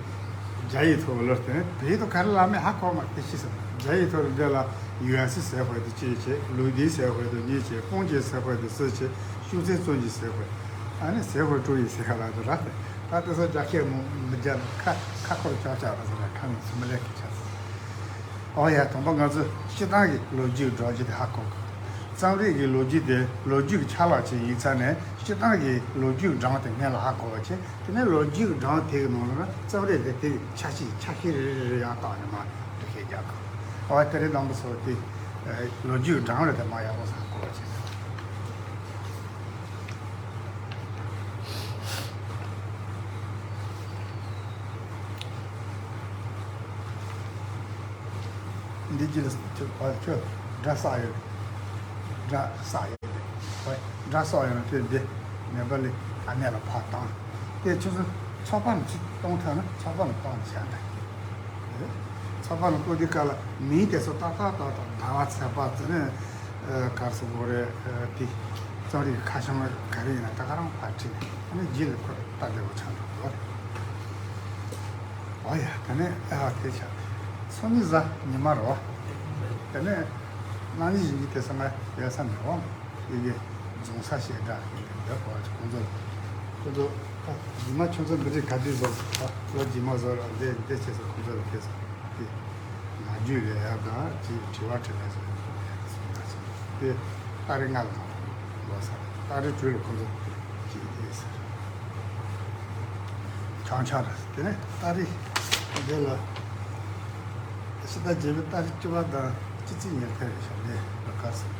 རྒྱ་ཡིག་ཐོག་ལོར་ཏེ་བོད་ཡིག་ཐོག་ག་རེ་བཀླགས་མེད། ཧ་གོ་མ་ཐེ་ཤི་སོང་། རྒྱ་ཡིག་ཐོག་ལ་འདི་ལ་ཡུ་ཨན་སི་ཟེར་དཔེ་དེ་གཅིག་བྱས། ལུའུ་ཏི་ཟེར་དཔེ་དེ་གཉིས་བྱས། ཀོང་ཅིན་ཟེར་དཔེ་དེ་གསུམ་བྱས། ཤུག་ཙེ་ཙུང་ཅིན་ཟེར་དཔེ། ཨ་ནི་ཟེར་དཔེ་ཀྲུའུ་ཡིན་ཟེར་ག་ལ་དེ་ར། ད་དེ་ཚོ་རྒྱ་སྐད་མི་མི་རྒྱག་ན་ཁ་ཁ་འཁོར་ཅག་ཅག་ར་ཟེར་ན་ཁ་ནས་ཚུར་མི་ལེན་གི་ཆགས་སོང་། ཨོ་ཡ། དང་པོ་ང་ཚོ་སྤྱིར་བཏང་གི་ལོ་རྒྱུས་སྒྲོམ་གཞི་དེ་ཧ་གོ་དགོས། རྩོམ་རིག་གི་ལོ་རྒྱུས་དེ་ལོ་རྒྱུས་ཀྱི་ཆ་ལག་ཅིག་ཡིན་ཙང་ནས་སྤྱིར་བཏང་གི་ལོ་རྒྱུས་སྒྲོམ་དེ་སྔོན་ལ་ཧ་གོ་བ་བྱས། དེ་ནས་ལོ་རྒྱུས་སྒྲོམ་དེ་གི་ནང་ལ་ན་རྩོམ་རིག་དེ་དེ་ཆ་ཤས་ཆ་ཤས་རེ་རེ་རེ་ཡང་བཏགས་ནས་མར་འགྲེལ་བཤད་རྒྱག་དགོས། ཨོ་ཡ། དེ་རིང་དང་པོ་སོ་དེ་ལོ་རྒྱུས་སྒྲོམ་རེ་དེ་མར་ཡག་པོ་ཧ་གོ་བ་བྱས། འདི་ཅི་ལ་ཁྱོད་ཁྱོད་སྒྲ་བསགས་ཡོད། སྒྲ་བསགས་ཡོད། ཁོས་སྒྲ་བསགས་ཡོད་ན་ཁྱོད་འདི་ནེ་པ་ལི་ཨ་ནེ་ལ་ཕར་བཏང་། དེ་ཁྱོད་ཚོ་ཚོགས་པ་ནས་ཅིག་གཏོང་ཐུབ་ན་ཚོགས་པ་ནས་གཏོང་བྱས་ན། ཚོགས་པ་ནས་བཀོད་དུས་སྐབས་ལ་མིང་དེ་ཚོ་ཏག་ཏག་ཏག་ཏག་ཟླ་བ་ཚེས་པ་ཙམ་ནས། ཨ། ག་རེ་ཟེར་དགོས་རེད། ཨ། དེ་རྩོམ་རིག་ཁ་བྱང་ག་རེ་ཡིན་ན་ད་ག་རང་ཕར་བྲིས་ནས། ཨ་ནི་རྗེས་ལ་ཁོ་ལྟ་བདེ་པོ་ཆགས་འགྲོ་གི་རེད། ཨོ་ཡ། དེ་ནས་ཨ་དེ་ཆགས། སང་ཉིན་གཟའ་ཉི་མ་རེད་པ། དེ་ནས་གནངས་ཉིན་གཞིས་ཀྱི་དེ་ཚོ་ང་ཡོད་ས་མེད་པ། ཡི་གེ་རྫོང་ས་བཤད་གྲྭ་ཡིན་པའི་འདི་གོ་ཁོང་ཚོ། ཁོང་ཚོ་ད་རྗེས་མ་ཁྱོད་ཚོ་འདི་འདྲའི་ག་དུས་བཟོ། ད་ལོ་རྗེས་མ་བཟོ་ར་འདི་འདི་བྱས་སོང་། ཁོང་ཚོ་ལ་དེ་ཚོ་དེ་ང་རྒྱུས་ལས་ཡག་དང་ཅིག་དྲི་བ་དྲི་ལན་བཟོ་ཡག་སོང་ཡག་སོང་། དེ་ཏ་རིག་ལྔ་ལ་ལོ་ས། ཏ་རིག་དྲུག་ལ་ཁོང་ཚོ་ཅིག་ཨེ་ཟེར། གང་ཆགས་རེད། དེ་ནས་ཏ་རིག་འདི་ལ་ཕྱི་ཟླ་བརྒྱད་པའི་ཏ་རིག་བཅུ་པ་དང་བཅུ་གཅིག་ཉེར་ཐར་རེད་ཤག་ལས་ལ་གར་སོང་།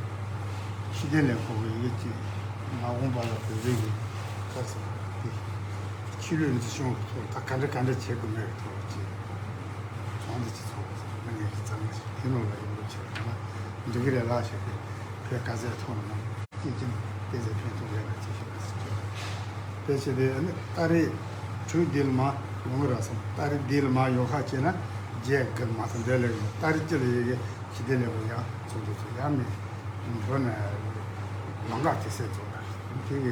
ཤེས་ལྡན་ལས་ཁུངས་ཀྱི་ཡི་གེ་གཅིག་མ་འོངས་པ་ལ་བོད་རིགས་ཀྱི་གར་སོང་དེ་ཆོས་ལུགས་འཛིན་སྐྱོང་གི་ཐོག་ད་ག་འདྲ་ག་འདྲ་བྱེད་དགོས་མེད་ཀྱི་ཐོག་ཅིག་གྲོང་སྡེ་གཅིག་ཚོགས་པ་ཚོ་མི་ངན་གྱི་གཙང་མ་ཞིག་དེ་ནང་ལ་ཡོང་འདུག་བྱས་ན་འགྲིག་གི་རེད་ལགས་ཞེས་པའི་བོད་དཀར་ཟས་ཐོག་ནས་ཅིག་ཅིག་བསྟན་འཛིན་ཕན་ཐོགས་ཡོད་ལ་ཅིག་ཞིག་ལ་ཟེར་གྱི་རེད། དེ་བྱས་ཏེ་ཨ་ནི་ཏ་རིག་དྲུག་འདི་ལ་མར་ཡོང་གི་རེད་བསམ། ཏ་རིག་འདི་ལ་མར་ཡོང་ཁ་བྱས་ན་རྒྱས་གི་མ་ཐོན་འདི་ལས་ཏ་རིག་གཅིག་ལ་ཡི་གེ་ཞི་བདེ་ལས་ཁུངས་ཡང་ཚོགས་འདུ་ཚོགས་ཡང་མི་འགྲོ་ནས་ལམ་ཁ་དེ་སེལ་ཚོགས་ལ་དེ་གི་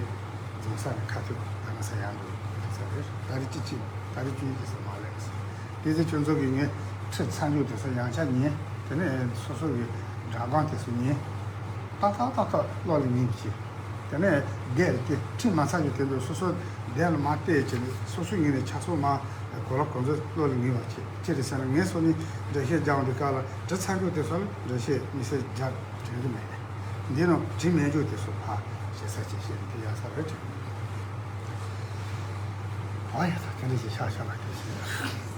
རྫོང་ས་ནས་ཁ་ཐུག་ད་ན་ས་ཡང་འགྲོ་ས་རེད། ཏ་རིག་གཅིག་གཅིག་ཏ་རིག་བཅུ་གཉིས་དེ་ས་མ་ལས་སོ། དེ་ཚེ་ཁྱོད་ཚོ་གིས་ངའི་ཁྲིད་ཚར་མཇུག་དེ་ཚོ་ཡང་བསྐྱར་ཉན། དེ་ནས་སོ་སོ་གི་སྒྲ་སྒམ་དེ་ཚོ་ཉན། ཏག་ཏག་ཏག་ཏག་བློ་ལ་ངེས་ཀྱི། དེ་ནས་བསྡད་དེ་ཁྲིད་མ་ཚར་གྱི་དེ་ཚོ་སོ་སོ་བསྡད་ལ་མ་བལྟས་ཀྱི་སོ་སོ་ངོས་ནས་ཆ་ཚང་མ་གོ་ལ་གོ་ཚོད་བློ་ལ་ངེས་པ་བྱེད། ཅི་རེད་ཟེར་ན་ངས་སོ་ནི་འགྲེལ་བཤད་རྒྱག་འོང་དུས་སྐབས་ལ་འབྲི་ཚར་མཇུག་དེ་ཚོ་ལ་འགྲེལ་བཤད་དམིགས་བསལ་རྒྱག་དྲན་གྱི་མེད། འདི་ནང་བྲིས་མེད་རྒྱུ་དེ་ཚོ་ཕར་ཞེ་ས་ཅིག་བཤད་ནས་དེ་ཡག་ས་རེད་དྲན། ཨ་ཡ་ད་དེ་འདྲ་ཞིག་ཤག་ཤག་ལ་དེ་ཞིག